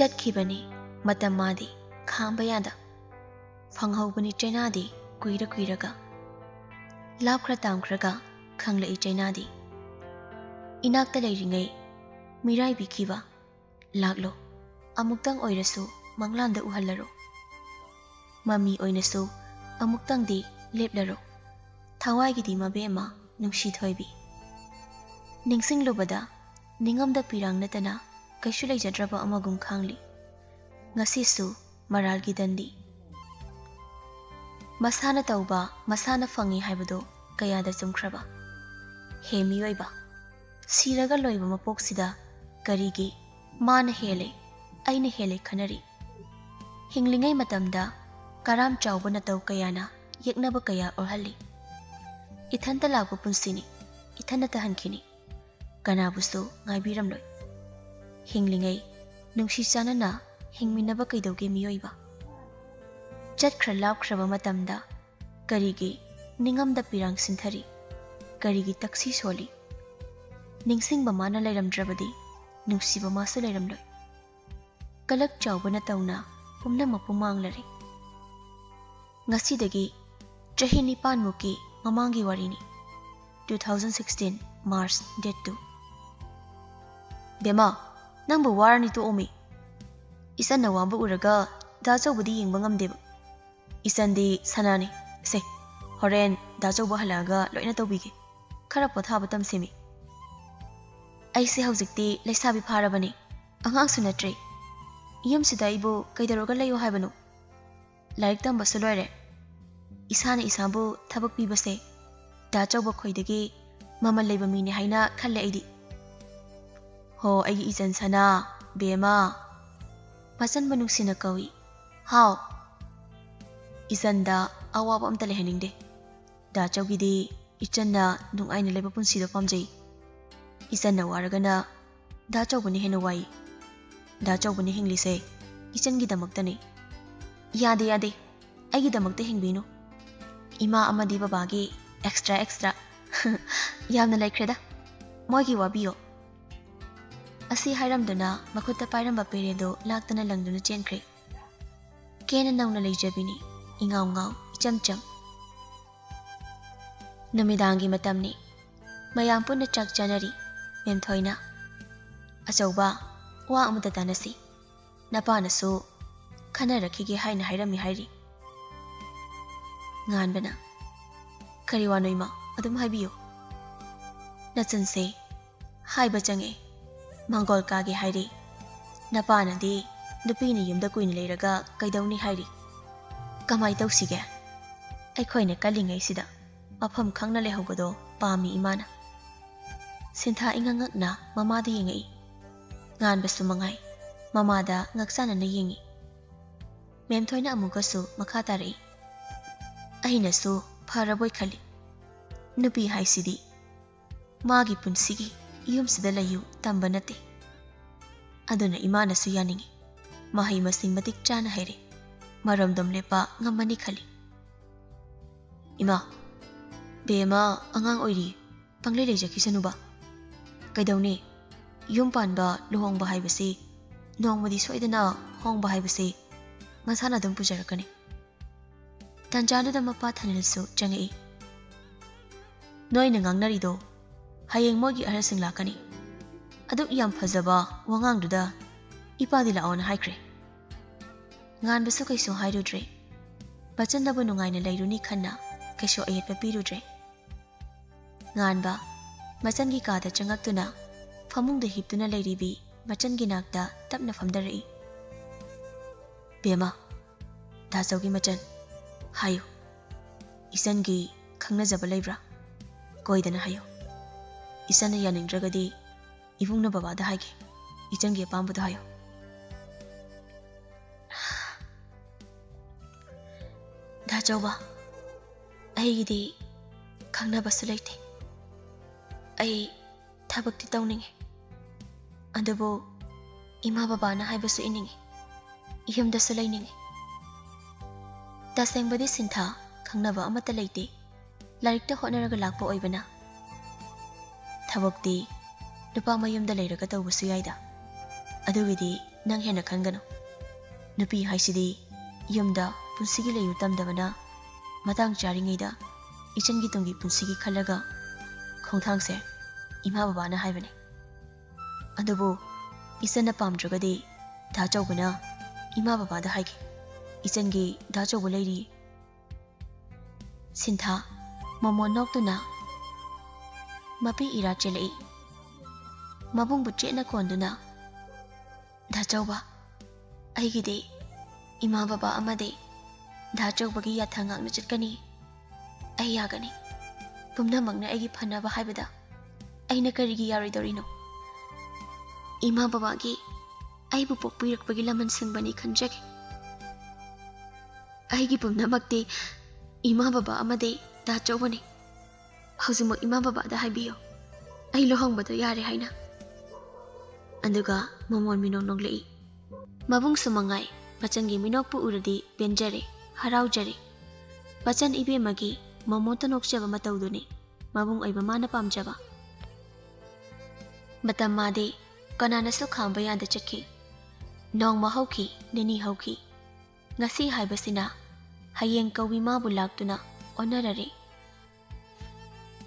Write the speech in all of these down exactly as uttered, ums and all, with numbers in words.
ꯆꯠꯈꯤꯕꯅꯤ ꯃꯇꯝ ꯃꯥꯗꯤ ꯈꯥꯝꯕ ꯌꯥꯗ꯫ ꯐꯪꯍꯧꯕꯅꯤ ꯆꯩꯅꯥꯗꯤ ꯀꯨꯏꯔ ꯀꯨꯏꯔꯒ꯫ ꯂꯥꯞꯈ꯭ꯔ ꯇꯥꯝꯈ꯭ꯔꯒ ꯈꯪꯂꯛꯏ ꯆꯩꯅꯥꯗꯤ꯫ ꯏꯅꯥꯛꯇ ꯂꯩꯔꯤꯉꯩ ꯃꯤꯔꯥꯏꯕꯤꯈꯤꯕ꯫ ꯂꯥꯛꯂꯣ, ꯑꯃꯨꯛꯇꯪ ꯑꯣꯏꯔꯁꯨ ꯃꯪꯂꯥꯟꯗ ꯎꯍꯜꯂꯔꯣ꯫ ꯃꯃꯤ ꯑꯣꯏꯅꯁꯨ ꯑꯃꯨꯛꯇꯪꯗꯤ ꯂꯦꯞꯂꯔꯣ꯫ ꯊꯋꯥꯏꯒꯤꯗꯤ ꯃꯕꯦꯝꯃ ꯅꯨꯡꯁꯤ ꯊꯣꯏꯕꯤ꯫ ꯅꯤꯡꯁꯤꯡꯂꯨꯕꯗ ꯅꯤꯡꯉꯝꯗ ꯄꯤꯔꯥꯡ ꯅꯠꯇꯅ ꯀꯩꯁꯨ ꯂꯩꯖꯗ꯭ꯔꯕ ꯑꯃꯒꯨꯝ ꯈꯥꯡꯂꯤ꯫ ꯉꯁꯤꯁꯨ ꯃꯔꯥꯜꯒꯤ ꯗꯟꯗꯤ꯫ ꯃꯁꯥꯅ ꯇꯧꯕ ꯃꯁꯥꯅ ꯐꯪꯏ ꯍꯥꯏꯕꯗꯣ ꯀꯌꯥꯗ ꯆꯨꯝꯈ꯭ꯔꯕ? ꯍꯦ ꯃꯤꯑꯣꯏꯕ, ꯁꯤꯔꯒ ꯂꯣꯏꯕ ꯃꯄꯣꯛꯁꯤꯗ ꯀꯔꯤꯒꯤ ꯃꯥꯅ ꯍꯦꯜꯂꯦ, ꯑꯩꯅ ꯍꯦꯜꯂꯦ ꯈꯟꯅꯔꯤ? ꯍꯤꯡꯂꯤꯉꯩ ꯃꯇꯝꯗ ꯀꯔꯥꯝ ꯆꯥꯎꯕ ꯅꯇꯧ ꯀꯌꯥꯅ ꯌꯦꯛꯅꯕ ꯀꯌꯥ ꯑꯣꯏꯍꯜꯂꯤ꯫ ꯏꯊꯟꯇ ꯂꯥꯛꯄ ꯄꯨꯟꯁꯤꯅꯤ, ꯏꯊꯟꯅ ꯇꯍꯟꯈꯤꯅꯤ꯫ ꯀꯅꯥꯕꯨꯁꯨ ꯉꯥꯏꯕꯤꯔꯝꯂꯣꯏ꯫ ꯍꯤꯡꯂꯤꯉꯩ ꯅꯨꯡꯁꯤ ꯆꯥꯟꯅꯅ ꯍꯤꯡꯃꯤꯟꯅꯕ ꯀꯩꯗꯧꯒꯦ ꯃꯤꯑꯣꯏꯕ? ꯆꯠꯈ꯭ꯔ ꯂꯥꯞꯈ꯭ꯔꯕ ꯃꯇꯝꯗ ꯀꯔꯤꯒꯤ ꯅꯤꯡꯉꯝꯗ ꯄꯤꯔꯥꯡ ꯁꯤꯟꯊꯔꯤ? ꯀꯔꯤꯒꯤ ꯇꯛꯁꯤ ꯁꯣꯜꯂꯤ? ꯅꯤꯡꯁꯤꯡꯕ ꯃꯥꯅ ꯂꯩꯔꯝꯗ꯭ꯔꯕꯗꯤ ꯅꯨꯡꯁꯤꯕ ꯃꯥꯁꯨ ꯂꯩꯔꯝꯂꯣꯏ꯫ ꯀꯂꯛ ꯆꯥꯎꯕ ꯅꯇꯧꯅ ꯄꯨꯝꯅꯃꯛꯄꯨ ꯃꯥꯡꯂꯔꯦ꯫ ꯉꯁꯤꯗꯒꯤ ꯆꯍꯤ ꯅꯤꯄꯥꯟꯃꯨꯛꯀꯤ ꯃꯃꯥꯡꯒꯤ ꯋꯥꯔꯤꯅꯤ꯫ Two thousand sixteen March date two꯫ ꯕꯦꯃꯥ, ꯅꯪꯕꯨ ꯋꯥꯔꯅꯤ ꯇꯣꯛꯑꯣꯃꯤ꯫ ꯏꯆꯟꯅ ꯋꯥꯕ ꯎꯔꯒ ꯗꯥ ꯆꯧꯕꯗꯤ ꯌꯦꯡꯕ ꯉꯝꯗꯦꯕ꯫ ꯏꯆꯟꯗꯤ ꯁꯅꯥꯅꯤ꯫ ꯁꯦ, ꯍꯣꯔꯦꯟ ꯗꯥ ꯆꯧꯕ ꯍꯜꯂꯛꯑꯒ ꯂꯣꯏꯅ ꯇꯧꯕꯤꯒꯦ꯫ ꯈꯔ ꯄꯣꯊꯥꯕ ꯇꯝꯁꯤꯃꯤ꯫ ꯑꯩꯁꯦ ꯍꯧꯖꯤꯛꯇꯤ ꯂꯩꯁꯥꯕꯤ ꯐꯥꯔꯕꯅꯤ, ꯑꯉꯥꯡꯁꯨ ꯅꯠꯇ꯭ꯔꯦ꯫ ꯌꯨꯝꯁꯤꯗ ꯑꯩꯕꯨ ꯀꯩꯗꯧꯔꯒ ꯂꯩꯌꯣ ꯍꯥꯏꯕꯅꯣ? ꯂꯥꯏꯔꯤꯛ ꯇꯝꯕꯁꯨ ꯂꯣꯏꯔꯦ꯫ ꯏꯁꯥꯅ ꯏꯁꯥꯕꯨ ꯊꯕꯛ ꯄꯤꯕꯁꯦ ꯗꯥ ꯆꯧꯕ ꯈꯣꯏꯗꯒꯤ ꯃꯃꯜ ꯂꯩꯕ ꯃꯤꯅꯤ ꯍꯥꯏꯅ ꯈꯜꯂꯦ ꯑꯩꯗꯤ꯫ ꯍꯣ, ꯑꯩꯒꯤ ꯏꯆꯟ ꯁꯅꯥ, ꯕꯦꯃꯥ꯫ ꯃꯆꯟꯕꯨ ꯅꯨꯡꯁꯤꯅ ꯀꯧꯏ꯫ ꯍꯥꯎ꯫ ꯏꯆꯟꯗ ꯑꯋꯥꯕ ꯑꯝꯇ ꯂꯩꯍꯟꯅꯤꯡꯗꯦ꯫ ꯗꯥ ꯆꯧꯒꯤꯗꯤ ꯏꯆꯟꯅ ꯅꯨꯡꯉꯥꯏꯅ ꯂꯩꯕ ꯄꯨꯟꯁꯤꯗꯣ ꯄꯥꯝꯖꯩ꯫ ꯏꯆꯟꯅ ꯋꯥꯔꯒꯅ ꯗꯥ ꯆꯧꯕꯅ ꯍꯦꯟꯅ ꯋꯥꯏ꯫ ꯗꯥ ꯆꯧꯕꯅ ꯍꯤꯡꯂꯤꯁꯦ ꯏꯆꯟꯒꯤꯗꯃꯛꯇꯅꯤ꯫ ꯌꯥꯗꯦ, ꯌꯥꯗꯦ, ꯑꯩꯒꯤꯗꯃꯛꯇ ꯍꯤꯡꯕꯤꯅꯨ꯫ ꯏꯃꯥ ꯑꯃꯗꯤ ꯕꯕꯥꯒꯤ extra extra꯫ ꯌꯥꯝꯅ ꯂꯩꯈ꯭ꯔꯦꯗ, ꯃꯣꯏꯒꯤ ꯋꯥꯕꯤꯌꯣ꯫ ꯑꯁꯤ ꯍꯥꯏꯔꯝꯗꯨꯅ ꯃꯈꯨꯠꯇ ꯄꯥꯏꯔꯝꯕ ꯄꯦꯔꯦꯗꯨ ꯂꯥꯛꯇꯅ ꯂꯪꯗꯨꯅ ꯆꯦꯟꯈ꯭ꯔꯦ꯫ ꯀꯦꯅ ꯅꯧꯅ ꯂꯩꯖꯕꯤꯅꯤ, ꯏꯉꯥꯎ ꯉꯥꯎ, ꯏꯆꯝ ꯆꯝ꯫ ꯅꯨꯃꯤꯗꯥꯡꯒꯤ ꯃꯇꯝꯅꯤ꯫ ꯃꯌꯥꯝ ꯄꯨꯟꯅ ꯆꯥꯛ ꯆꯥꯅꯔꯤ꯫ ꯃꯦꯝꯊꯣꯏꯅ, "ꯑꯆꯧꯕ, ꯋꯥ ꯑꯃꯇ ꯇꯥꯟꯅꯁꯤ꯫ ꯅꯄꯥꯅꯁꯨ ꯈꯟꯅꯔꯛꯈꯤꯒꯦ ꯍꯥꯏꯅ ꯍꯥꯏꯔꯝꯃꯤ" ꯍꯥꯏꯔꯤ꯫ ꯉꯥꯟꯕꯅ, "ꯀꯔꯤ ꯋꯥꯅꯣ ꯏꯃꯥ? ꯑꯗꯨꯝ ꯍꯥꯏꯕꯤꯌꯨ꯫" ꯅꯆꯟꯁꯦ ꯍꯥꯏꯕ ꯆꯪꯉꯦ꯫ ꯃꯥꯡꯒꯣꯜ ꯀꯥꯒꯦ ꯍꯥꯏꯔꯤ꯫ ꯅꯄꯥꯅꯗꯤ ꯅꯨꯄꯤꯅ ꯌꯨꯝꯗ ꯀꯨꯏꯅ ꯂꯩꯔꯒ ꯀꯩꯗꯧꯅꯤ ꯍꯥꯏꯔꯤ꯫ ꯀꯃꯥꯏ ꯇꯧꯁꯤꯒꯦ? ꯑꯩꯈꯣꯏꯅ ꯀꯜꯂꯤꯉꯩꯁꯤꯗ ꯃꯐꯝ ꯈꯪꯅ ꯂꯩꯍꯧꯕꯗꯣ ꯄꯥꯝꯃꯤ ꯏꯃꯥꯅ꯫ ꯁꯤꯟꯊꯥ ꯏꯉꯛ ꯉꯛꯅ ꯃꯃꯥꯗ ꯌꯦꯡꯉꯛꯏ꯫ ꯉꯥꯟꯕꯁꯨ ꯃꯉꯥꯏ ꯃꯃꯥꯗ ꯉꯛꯆꯥꯟꯅꯅ ꯌꯦꯡꯉꯤ꯫ ꯃꯦꯝꯊꯣꯏꯅ ꯑꯃꯨꯛꯀꯁꯨ ꯃꯈꯥ ꯇꯥꯔꯛꯏ꯫ ꯑꯩꯅꯁꯨ ꯐꯔꯕꯣꯏ ꯈꯜꯂꯤ꯫ ꯅꯨꯄꯤ ꯍꯥꯏꯁꯤꯗꯤ ꯃꯥꯒꯤ ꯄꯨꯟꯁꯤꯒꯤ ꯌꯨꯝꯁꯤꯗ ꯂꯩꯌꯨ ꯇꯝꯕ ꯅꯠꯇꯦ꯫ ꯑꯗꯨꯅ ꯏꯃꯥꯅꯁꯨ ꯌꯥꯅꯤꯡꯉꯤ꯫ ꯃꯍꯩ ꯃꯁꯤꯡ ꯃꯇꯤꯛ ꯆꯥꯅ ꯍꯩꯔꯦ꯫ ꯃꯔꯣꯝꯗꯣꯝ ꯂꯦꯞꯄ ꯉꯝꯃꯅꯤ ꯈꯜꯂꯤ꯫ ꯏꯃꯥ, ꯕꯦꯝꯃ ꯑꯉꯥꯡ ꯑꯣꯏꯔꯤ, ꯄꯪꯂꯩ ꯂꯩꯖꯈꯤꯁꯅꯨꯕ꯫ ꯀꯩꯗꯧꯅꯤ? ꯌꯨꯝ ꯄꯥꯟꯕ, ꯂꯨꯍꯣꯡꯕ ꯍꯥꯏꯕꯁꯤ, ꯅꯣꯡꯃꯗꯤ ꯁꯣꯏꯗꯅ ꯍꯣꯡꯕ ꯍꯥꯏꯕꯁꯤ ꯃꯁꯥꯅ ꯑꯗꯨꯝ ꯄꯨꯖꯔꯛꯀꯅꯤ꯫ ꯇꯥꯟꯖꯥꯗꯨꯗ ꯃꯄꯥ ꯊꯥꯅꯤꯜꯁꯨ ꯆꯪꯉꯛꯏ꯫ ꯅꯣꯏꯅ ꯉꯥꯡꯅꯔꯤꯗꯣ ꯍꯌꯦꯡ ꯃꯣꯏꯒꯤ ꯑꯍꯜꯁꯤꯡ ꯂꯥꯛꯀꯅꯤ꯫ ꯑꯗꯨꯛ ꯌꯥꯝ ꯐꯖꯕ ꯋꯥꯉꯥꯡꯗꯨꯗ ꯏꯄꯥꯗꯤ ꯂꯥꯛꯑꯣꯅ ꯍꯥꯏꯈ꯭ꯔꯦ꯫ ꯉꯥꯟꯕꯁꯨ ꯀꯩꯁꯨ ꯍꯥꯏꯔꯨꯗ꯭ꯔꯦ꯫ ꯃꯆꯟꯅꯕꯨ ꯅꯨꯡꯉꯥꯏꯅ ꯂꯩꯔꯨꯅꯤ ꯈꯟꯅ ꯀꯩꯁꯨ ꯑꯌꯦꯠꯄ ꯄꯤꯔꯨꯗ꯭ꯔꯦ꯫ ꯉꯥꯟꯕ ꯃꯆꯟꯒꯤ ꯀꯥꯗ ꯆꯪꯉꯛꯇꯨꯅ ꯐꯃꯨꯡꯗ ꯍꯤꯞꯇꯨꯅ ꯂꯩꯔꯤꯕꯤ ꯃꯆꯟꯒꯤ ꯅꯥꯛꯇ ꯇꯞꯅ ꯐꯝꯊꯔꯛꯏ꯫ ꯕꯦꯝꯃ, ꯗꯥꯆꯧꯒꯤ ꯃꯆꯟ, ꯍꯥꯏꯌꯨ꯫ ꯏꯆꯟꯒꯤ ꯈꯪꯅꯖꯕ ꯂꯩꯕ꯭ꯔꯥ? ꯀꯣꯏꯗꯅ ꯍꯥꯏꯌꯨ꯫ ꯏꯆꯟꯅ ꯌꯥꯅꯤꯡꯗ꯭ꯔꯒꯗꯤ ꯏꯕꯨꯡꯅ ꯕꯕꯥꯗ ꯍꯥꯏꯒꯦ꯫ ꯏꯆꯟꯒꯤ ꯑꯄꯥꯝꯕꯗꯣ ꯍꯥꯏꯌꯨ꯫ ꯗꯥꯆꯧꯕ, ꯑꯩꯒꯤꯗꯤ ꯈꯪꯅꯕꯁꯨ ꯂꯩꯇꯦ꯫ ꯑꯩ ꯊꯕꯛꯇꯤ ꯇꯧꯅꯤꯡꯉꯤ, ꯑꯗꯨꯕꯨ ꯏꯃꯥ ꯕꯕꯥꯅ ꯍꯥꯏꯕꯁꯨ ꯏꯅꯤꯡꯉꯤ, ꯌꯨꯝꯗꯁꯨ ꯂꯩꯅꯤꯡꯉꯤ꯫ ꯇꯁꯦꯡꯕꯗꯤ ꯁꯤꯟꯊꯥ ꯈꯪꯅꯕ ꯑꯃꯠꯇ ꯂꯩꯇꯦ꯫ ꯂꯥꯏꯔꯤꯛꯇ ꯍꯣꯠꯅꯔꯒ ꯂꯥꯛꯄ ꯑꯣꯏꯕꯅ ꯊꯕꯛꯇꯤ ꯅꯨꯄꯥ ꯃꯌꯨꯝꯗ ꯂꯩꯔꯒ ꯇꯧꯕꯁꯨ ꯌꯥꯏꯗ꯫ ꯑꯗꯨꯒꯤꯗꯤ ꯅꯪ ꯍꯦꯟꯅ ꯈꯟꯒꯅꯨ꯫ ꯅꯨꯄꯤ ꯍꯥꯏꯁꯤꯗꯤ ꯌꯨꯝꯗ ꯄꯨꯟꯁꯤꯒꯤ ꯂꯩꯌꯨ ꯇꯝꯗꯕꯅ ꯃꯇꯥꯡ ꯆꯥꯔꯤꯉꯩꯗ ꯏꯆꯟꯒꯤ ꯇꯨꯡꯒꯤ ꯄꯨꯟꯁꯤꯒꯤ ꯈꯜꯂꯒ ꯈꯣꯡꯊꯥꯡꯁꯦ ꯏꯃꯥ ꯕꯕꯥꯅ ꯍꯥꯏꯕꯅꯦ꯫ ꯑꯗꯨꯕꯨ ꯏꯆꯟꯅ ꯄꯥꯝꯗ꯭ꯔꯒꯗꯤ ꯗꯥ ꯆꯧꯕꯅ ꯏꯃꯥ ꯕꯕꯥꯗ ꯍꯥꯏꯒꯦ꯫ ꯏꯆꯟꯒꯤ ꯗꯥ ꯆꯧꯕ ꯂꯩꯔꯤ꯫ ꯁꯤꯟꯊꯥ ꯃꯣꯃꯣꯟ ꯅꯣꯛꯇꯨꯅ ꯃꯄꯤ ꯏꯔꯥ ꯆꯦꯜꯂꯛꯏ꯫ ꯃꯕꯨꯡꯕꯨ ꯆꯦꯠꯅ ꯀꯣꯟꯗꯨꯅ, "ꯗꯥ ꯆꯧꯕ, ꯑꯩꯒꯤꯗꯤ ꯏꯃꯥ ꯕꯕꯥ ꯑꯃꯗꯤ ꯗꯥ ꯆꯧꯕꯒꯤ ꯌꯥꯊꯪ ꯉꯥꯛꯅ ꯆꯠꯀꯅꯤ꯫ ꯑꯩ ꯌꯥꯒꯅꯤ꯫ ꯄꯨꯝꯅꯃꯛꯅ ꯑꯩꯒꯤ ꯐꯅꯕ ꯍꯥꯏꯕꯗ ꯑꯩꯅ ꯀꯔꯤꯒꯤ ꯌꯥꯔꯣꯏꯗꯧꯔꯤꯅꯣ? ꯏꯃꯥ ꯕꯕꯥꯒꯤ ꯑꯩꯕꯨ ꯄꯣꯛꯄꯤꯔꯛꯄꯒꯤ ꯂꯃꯟ ꯁꯤꯡꯕꯅꯤ ꯈꯟꯖꯒꯦ꯫ ꯑꯩꯒꯤ ꯄꯨꯝꯅꯃꯛꯇꯤ ꯏꯃꯥ ꯕꯕꯥ ꯑꯃꯗꯤ ꯗꯥ ꯆꯧꯕꯅꯤ꯫ ꯍꯧꯖꯤꯛꯃꯛ ꯏꯃꯥ ꯕꯕꯥꯗ ꯍꯥꯏꯕꯤꯌꯨ, ꯑꯩ ꯂꯨꯍꯣꯡꯕꯗꯣ ꯌꯥꯔꯦ ꯍꯥꯏꯅ꯫" ꯑꯗꯨꯒ ꯃꯣꯃꯣꯟ ꯃꯤꯅꯣꯛ ꯅꯣꯛꯂꯛꯏ꯫ ꯃꯕꯨꯡꯁꯨ ꯃꯉꯥꯏ ꯃꯆꯟꯒꯤ ꯃꯤꯅꯣꯛꯄꯨ ꯎꯔꯗꯤ ꯄꯦꯟꯖꯔꯦ, ꯍꯔꯥꯎꯖꯔꯦ꯫ ꯃꯆꯟ ꯏꯕꯦꯝꯃꯒꯤ ꯃꯣꯃꯣꯟꯇ ꯅꯣꯛꯆꯕ ꯃꯇꯧꯗꯨꯅꯤ ꯃꯕꯨꯡ ꯑꯣꯏꯕ ꯃꯥꯅ ꯄꯥꯝꯖꯕ꯫ ꯃꯇꯝ ꯃꯥꯗꯤ ꯀꯅꯥꯅꯁꯨ ꯈꯥꯝꯕ ꯌꯥꯗ ꯆꯠꯈꯤ꯫ ꯅꯣꯡꯃ ꯍꯧꯈꯤ, ꯅꯤꯅꯤ ꯍꯧꯈꯤ꯫ ꯉꯁꯤ ꯍꯥꯏꯕꯁꯤꯅ ꯍꯌꯦꯡ ꯀꯧꯕꯤ ꯃꯥꯕꯨ ꯂꯥꯛꯇꯨꯅ ꯑꯣꯟꯅꯔꯔꯦ꯫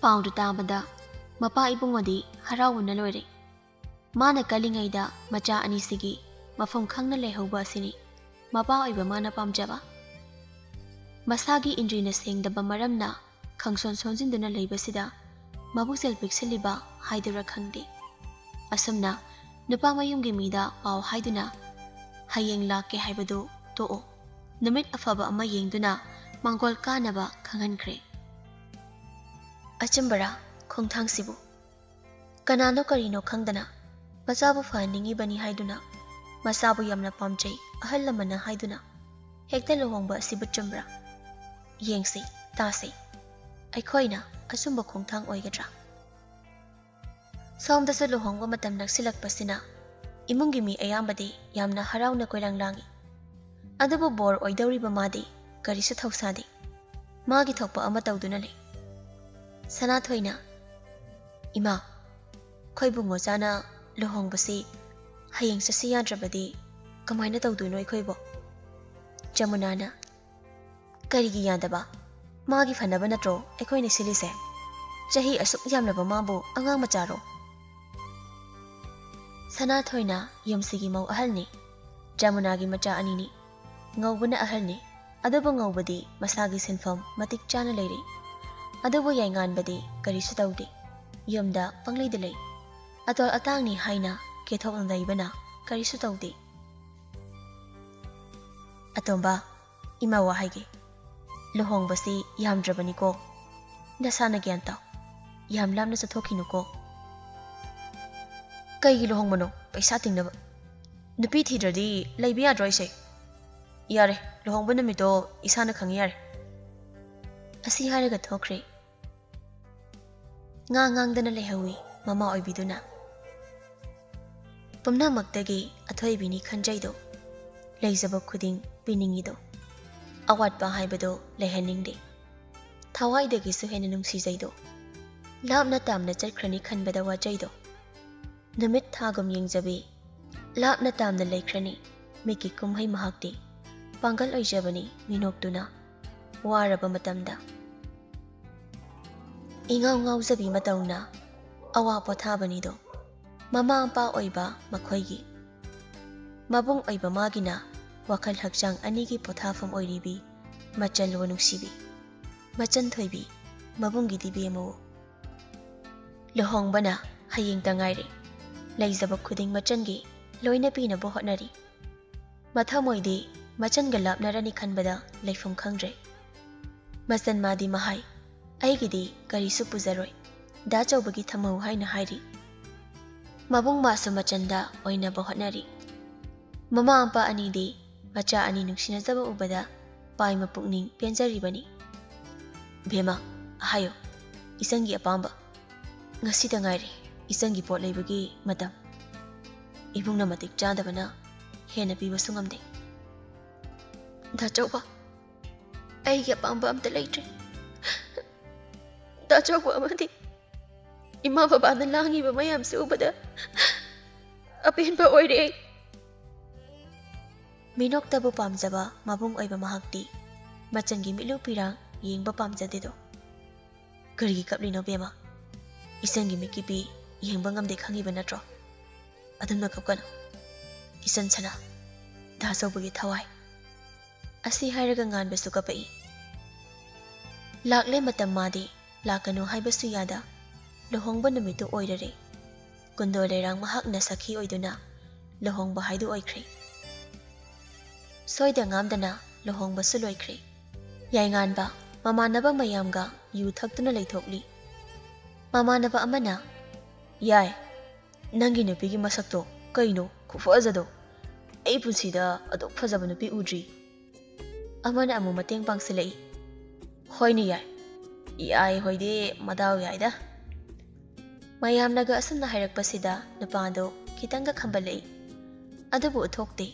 ꯄꯥꯎꯗꯨ ꯇꯥꯕꯗ ꯃꯄꯥ ꯏꯕꯨꯡꯉꯣꯗꯤ ꯍꯔꯥꯎꯕꯅ ꯂꯣꯏꯔꯦ꯫ ꯃꯥꯅ ꯀꯜꯂꯤꯉꯩꯗ ꯃꯆꯥ ꯑꯅꯤꯁꯤꯒꯤ ꯃꯐꯝ ꯈꯪꯅ ꯂꯩꯍꯧꯕ ꯑꯁꯤꯅꯤ ꯃꯄꯥ ꯑꯣꯏꯕ ꯃꯥꯅ ꯄꯥꯝꯖꯕ꯫ ꯃꯁꯥꯒꯤ ꯏꯟꯗ꯭ꯔꯤꯅ ꯁꯦꯡꯗꯕ ꯃꯔꯝꯅ ꯈꯪꯁꯣꯟ ꯁꯣꯟꯖꯤꯟꯗꯨꯅ ꯂꯩꯕꯁꯤꯗ ꯃꯕꯨꯛꯆꯦꯜ ꯄꯤꯛꯁꯤꯜꯂꯤꯕ ꯍꯥꯏꯗꯨꯔ ꯈꯪꯗꯦ꯫ ꯑꯁꯨꯝꯅ ꯅꯨꯄꯥ ꯃꯌꯨꯝꯒꯤ ꯃꯤꯗ ꯄꯥꯎ ꯍꯥꯏꯗꯨꯅ ꯍꯌꯦꯡ ꯂꯥꯛꯀꯦ ꯍꯥꯏꯕꯗꯨ ꯇꯣꯛꯑꯣ꯫ ꯅꯨꯃꯤꯠ ꯑꯐꯕ ꯑꯃ ꯌꯦꯡꯗꯨꯅ ꯃꯥꯡꯒꯣꯜ ꯀꯥꯅꯕ ꯈꯪꯍꯟꯈ꯭ꯔꯦ꯫ ꯑꯆꯨꯝꯕꯔꯥ ꯈꯣꯡꯊꯥꯡꯁꯤꯕꯨ? ꯀꯅꯥꯅꯣ ꯀꯔꯤꯅꯣ ꯈꯪꯗꯅ ꯃꯆꯥꯕꯨ ꯐꯍꯟꯅꯤꯡꯉꯤꯕꯅꯤ ꯍꯥꯏꯗꯨꯅ, ꯃꯆꯥꯕꯨ ꯌꯥꯝꯅ ꯄꯥꯝꯖꯩ ꯑꯍꯜ ꯂꯃꯟꯅ ꯍꯥꯏꯗꯨꯅ ꯍꯦꯛꯇ ꯂꯨꯍꯣꯡꯕ ꯑꯁꯤꯕꯨ ꯆꯨꯝꯕ꯭ꯔꯥ? ꯌꯦꯡꯁꯤ, ꯇꯥꯁꯤ꯫ ꯑꯩꯈꯣꯏꯅ ꯑꯆꯨꯝꯕ ꯈꯣꯡꯊꯥꯡ ꯑꯣꯏꯒꯗ꯭ꯔꯥ? ꯁꯣꯝꯗꯁꯨ ꯂꯨꯍꯣꯡꯕ ꯃꯇꯝ ꯅꯛꯁꯤꯜꯂꯛꯄꯁꯤꯅ ꯏꯃꯨꯡꯒꯤ ꯃꯤ ꯑꯌꯥꯝꯕꯗꯤ ꯌꯥꯝꯅ ꯍꯔꯥꯎꯅ ꯀꯣꯏꯔꯥꯡ ꯂꯥꯡꯏ꯫ ꯑꯗꯨꯕꯨ ꯕꯣꯔ ꯑꯣꯏꯗꯧꯔꯤꯕ ꯃꯥꯗꯤ ꯀꯔꯤꯁꯨ ꯊꯧꯁꯥꯗꯦ꯫ ꯃꯥꯒꯤ ꯊꯣꯛꯄ ꯑꯃ ꯇꯧꯗꯨꯅ ꯂꯩ꯫ ꯁꯅꯥꯊꯣꯏꯅ, "ꯏꯃꯥ, "ꯑꯩꯈꯣꯏ ꯕꯨꯡꯉꯣꯆꯥꯅ ꯂꯨꯍꯣꯡꯕꯁꯤ ꯍꯌꯦꯡ ꯆꯠꯁꯤ ꯌꯥꯗ꯭ꯔꯕꯗꯤ ꯀꯃꯥꯏꯅ ꯇꯧꯗꯣꯏꯅꯣ ꯑꯩꯈꯣꯏꯕꯣ?" ꯖꯃꯨꯅꯥꯅ, "ꯀꯔꯤꯒꯤ ꯌꯥꯗꯕ? ꯃꯥꯒꯤ ꯐꯅꯕ ꯅꯠꯇ꯭ꯔꯣ ꯑꯩꯈꯣꯏꯅ ꯁꯤꯜꯂꯤꯁꯦ? ꯆꯍꯤ ꯑꯁꯨꯛ ꯌꯥꯝꯂꯕ ꯃꯥꯕꯨ ꯑꯉꯥꯡ ꯃꯆꯥꯔꯣ?" ꯁꯅꯥꯊꯣꯏꯅ ꯌꯨꯝꯁꯤꯒꯤ ꯃꯧ ꯑꯍꯜꯅꯤ, ꯖꯃꯨꯅꯥꯒꯤ ꯃꯆꯥ ꯑꯅꯤꯅꯤ꯫ ꯉꯧꯕꯅ ꯑꯍꯜꯅꯤ, ꯑꯗꯨꯕꯨ ꯉꯧꯕꯗꯤ ꯃꯁꯥꯒꯤ ꯁꯤꯟꯐꯝ ꯃꯇꯤꯛ ꯆꯥꯅ ꯂꯩꯔꯤ꯫ ꯑꯗꯨꯕꯨ ꯌꯥꯏꯉꯥꯟꯕꯗꯤ ꯀꯔꯤꯁꯨ ꯇꯧꯗꯦ, ꯌꯨꯝꯗ ꯄꯪꯂꯩꯗ ꯂꯩ꯫ ꯑꯇꯣꯜ ꯑꯇꯥꯡꯅꯤ ꯍꯥꯏꯅ ꯀꯦꯊꯣꯛꯅ ꯂꯩꯕꯅ ꯀꯔꯤꯁꯨ ꯇꯧꯗꯦ꯫ "ꯑꯇꯣꯝꯕ, ꯏꯃꯥ ꯋꯥ ꯍꯥꯏꯒꯦ꯫ ꯂꯨꯍꯣꯡꯕꯁꯤ ꯌꯥꯝꯗ꯭ꯔꯕꯅꯤꯀꯣ꯫ ꯅꯁꯥꯅ ꯒ꯭ꯌꯥꯟ ꯇꯥꯎ꯫ ꯌꯥꯝ ꯂꯥꯞꯅ ꯆꯠꯊꯣꯛꯈꯤꯅꯨꯀꯣ꯫" "ꯀꯩꯒꯤ ꯂꯨꯍꯣꯡꯕꯅꯣ? ꯄꯩꯁꯥ ꯇꯤꯡꯅꯕ꯫ ꯅꯨꯄꯤ ꯊꯤꯗ꯭ꯔꯗꯤ ꯂꯩꯕ ꯌꯥꯗ꯭ꯔꯣ ꯑꯩꯁꯦ? ꯌꯥꯔꯦ, ꯂꯨꯍꯣꯡꯕ ꯅꯨꯃꯤꯠꯇꯣ ꯏꯁꯥꯅ ꯈꯪꯉꯦ ꯌꯥꯔꯦ꯫" ꯑꯁꯤ ꯍꯥꯏꯔꯒ ꯊꯣꯛꯈ꯭ꯔꯦ꯫ ꯉꯥ ꯉꯥꯡꯗꯅ ꯂꯩꯍꯧꯏ ꯃꯃꯥ ꯑꯣꯏꯕꯤꯗꯨꯅ꯫ ꯄꯨꯝꯅꯃꯛꯇꯒꯤ ꯑꯊꯣꯏꯕꯤꯅꯤ ꯈꯟꯖꯩꯗꯣ, ꯂꯩꯖꯕ ꯈꯨꯗꯤꯡ ꯄꯤꯅꯤꯡꯉꯤꯗꯣ, ꯑꯋꯥꯠꯄ ꯍꯥꯏꯕꯗꯣ ꯂꯩꯍꯟꯅꯤꯡꯗꯦ, ꯊꯋꯥꯏꯗꯒꯤꯁꯨ ꯍꯦꯟꯅ ꯅꯨꯡꯁꯤꯖꯩꯗꯣ, ꯂꯥꯞꯅ ꯇꯥꯝꯅ ꯆꯠꯈ꯭ꯔꯅꯤ ꯈꯟꯕꯗ ꯋꯥꯖꯩꯗꯣ, ꯅꯨꯃꯤꯠ ꯊꯥꯒꯨꯝ ꯌꯦꯡꯖꯕꯤ, ꯂꯥꯞꯅ ꯇꯥꯝꯅ ꯂꯩꯈ꯭ꯔꯅꯤ, ꯃꯤꯠꯀꯤ ꯀꯨꯝꯍꯩ ꯃꯍꯥꯛꯇꯤ ꯄꯥꯡꯒꯜ ꯑꯣꯏꯖꯕꯅꯤ ꯃꯤꯅꯣꯛꯇꯨꯅ ꯋꯥꯔꯕ ꯃꯇꯝꯗ꯫ ꯏꯉꯥꯎ ꯉꯥꯎꯖꯕꯤ ꯃꯇꯧꯅ ꯑꯋꯥ ꯄꯣꯊꯥꯕꯅꯤꯗꯣ, ꯃꯃꯥ ꯃꯄꯥ ꯑꯣꯏꯕ ꯃꯈꯣꯏꯒꯤ꯫ ꯃꯕꯨꯡ ꯑꯣꯏꯕ ꯃꯥꯒꯤꯅ ꯋꯥꯈꯜ ꯍꯛꯆꯥꯡ ꯑꯅꯤꯒꯤ ꯄꯣꯊꯥꯐꯝ ꯑꯣꯏꯔꯤꯕꯤ ꯃꯆꯜꯋꯣ ꯅꯨꯡꯁꯤꯕꯤ, ꯃꯆꯟ ꯊꯣꯏꯕꯤ, ꯃꯕꯨꯡꯒꯤꯗꯤ ꯕꯦꯝꯃꯋꯣ꯫ ꯂꯨꯍꯣꯡꯕꯅ ꯍꯌꯦꯡꯇ ꯉꯥꯏꯔꯦ꯫ ꯂꯩꯖꯕ ꯈꯨꯗꯤꯡ ꯃꯆꯟꯒꯤ ꯂꯣꯏꯅ ꯄꯤꯅꯕ ꯍꯣꯠꯅꯔꯤ꯫ ꯃꯊꯃꯣꯏꯗꯤ ꯃꯆꯟꯒ ꯂꯥꯞꯅꯔꯅꯤ ꯈꯟꯕꯗ ꯂꯩꯐꯝ ꯈꯪꯗ꯭ꯔꯦ꯫ ꯃꯆꯟ ꯃꯥꯗꯤ ꯃꯍꯥꯏ, "ꯑꯩꯒꯤꯗꯤ ꯀꯔꯤꯁꯨ ꯄꯨꯖꯔꯣꯏ, ꯗꯥ ꯆꯧꯕꯒꯤ ꯊꯝꯍꯧ" ꯍꯥꯏꯅ ꯍꯥꯏꯔꯤ꯫ ꯃꯕꯨꯡ ꯃꯥꯁꯨ ꯃꯆꯟꯗ ꯑꯣꯏꯅꯕ ꯍꯣꯠꯅꯔꯤ꯫ ꯃꯃꯥ ꯃꯄꯥ ꯑꯅꯤꯗꯤ ꯃꯆꯥ ꯑꯅꯤ ꯅꯨꯡꯁꯤꯅꯖꯕ ꯎꯕꯗ ꯄꯥꯏꯃ ꯄꯨꯛꯅꯤꯡ ꯄꯦꯟꯖꯔꯤꯕꯅꯤ꯫ "ꯕꯦꯝꯃ, ꯍꯥꯏꯌꯣ, ꯏꯆꯟꯒꯤ ꯑꯄꯥꯝꯕ꯫ ꯉꯁꯤꯗ ꯉꯥꯏꯔꯦ ꯏꯆꯟꯒꯤ ꯄꯣꯠ ꯂꯩꯕꯒꯤ ꯃꯇꯝ꯫ ꯏꯕꯨꯡꯅ ꯃꯇꯤꯛ ꯆꯥꯗꯕꯅ ꯍꯦꯟꯅ ꯄꯤꯕꯁꯨ ꯉꯝꯗꯦ꯫" "ꯗꯥ ꯆꯧꯕ, ꯑꯩꯒꯤ ꯑꯄꯥꯝꯕ ꯑꯝꯇ ꯂꯩꯇ꯭ꯔꯦ꯫ ꯗꯥ ꯆꯧꯕ ꯑꯃꯗꯤ ꯏꯃꯥ ꯕꯕꯥꯅ ꯂꯥꯡꯉꯤꯕ ꯃꯌꯥꯝꯁꯦ ꯎꯕꯗ ꯑꯄꯦꯟꯕ ꯑꯣꯏꯔꯦ ꯑꯩ꯫ ꯃꯤꯅꯣꯛꯇꯕꯨ ꯄꯥꯝꯖꯕ ꯃꯕꯨꯡ ꯑꯣꯏꯕ ꯃꯍꯥꯛꯇꯤ ꯃꯆꯟꯒꯤ ꯃꯤꯠꯂꯨ ꯄꯤꯔꯥꯡ ꯌꯦꯡꯕ ꯄꯥꯝꯖꯗꯦꯗꯣ꯫ "ꯀꯔꯤꯒꯤ ꯀꯞꯂꯤꯅꯣ ꯕꯦꯝꯃ? ꯏꯆꯟꯒꯤ ꯃꯤꯠꯀꯤ ꯄꯤ ꯌꯦꯡꯕ ꯉꯝꯗꯦ ꯈꯪꯉꯤꯕ ꯅꯠꯇ꯭ꯔꯣ? ꯑꯗꯨꯝꯅ ꯀꯞꯀꯅꯨ꯫ ꯏꯆꯟ ꯁꯅꯥ, ꯗꯥ ꯆꯧꯕꯒꯤ ꯊꯋꯥꯏ"꯫ ꯑꯁꯤ ꯍꯥꯏꯔꯒ ꯉꯥꯟꯕꯁꯨ ꯀꯞꯄꯛꯏ꯫ ꯂꯥꯛꯂꯦ ꯃꯇꯝ ꯃꯥꯗꯤ ꯂꯥꯛꯀꯅꯨ ꯍꯥꯏꯕꯁꯨ ꯌꯥꯗ꯫ ꯂꯨꯍꯣꯡꯕ ꯅꯨꯃꯤꯠꯇꯨ ꯑꯣꯏꯔꯔꯦ꯫ ꯀꯨꯟꯗꯣ ꯂꯩꯔꯥꯡ ꯃꯍꯥꯛꯅ ꯁꯈꯤ ꯑꯣꯏꯗꯨꯅ ꯂꯨꯍꯣꯡꯕ ꯍꯥꯏꯗꯨ ꯑꯣꯏꯈ꯭ꯔꯦ꯫ ꯁꯣꯏꯗ ꯉꯥꯝꯗꯅ ꯂꯨꯍꯣꯡꯕꯁꯨ ꯂꯣꯏꯈ꯭ꯔꯦ꯫ ꯌꯥꯏꯉꯥꯟꯕ ꯃꯃꯥꯟꯅꯕ ꯃꯌꯥꯝꯒ ꯌꯨ ꯊꯛꯇꯨꯅ ꯂꯩꯊꯣꯛꯂꯤ꯫ ꯃꯃꯥꯟꯅꯕ ꯑꯃꯅ, "ꯌꯥꯏ, ꯅꯪꯒꯤ ꯅꯨꯄꯤꯒꯤ ꯃꯁꯛꯇꯣ ꯀꯩꯅꯣ ꯈꯨꯐꯖꯗꯣ? ꯑꯩ ꯄꯨꯟꯁꯤꯗ ꯑꯗꯨꯛ ꯐꯖꯕ ꯅꯨꯄꯤ ꯎꯗ꯭ꯔꯤ"꯫ ꯑꯃꯅ ꯑꯃꯨꯛ ꯃꯇꯦꯡ ꯄꯥꯡꯁꯤꯜꯂꯛꯏ꯫ "ꯍꯣꯏꯅꯦ ꯌꯥꯏ, ꯌꯥꯏ ꯍꯣꯏꯗꯤ ꯃꯗꯥꯎ ꯌꯥꯏꯗ"꯫ ꯃꯌꯥꯝꯅꯒ ꯑꯁꯨꯝꯅ ꯍꯥꯏꯔꯛꯄꯁꯤꯗ ꯅꯨꯄꯥꯗꯣ ꯈꯤꯇꯪꯒ ꯈꯝꯕꯜꯂꯛꯏ꯫ ꯑꯗꯨꯕꯨ ꯎꯠꯊꯣꯛꯇꯦ꯫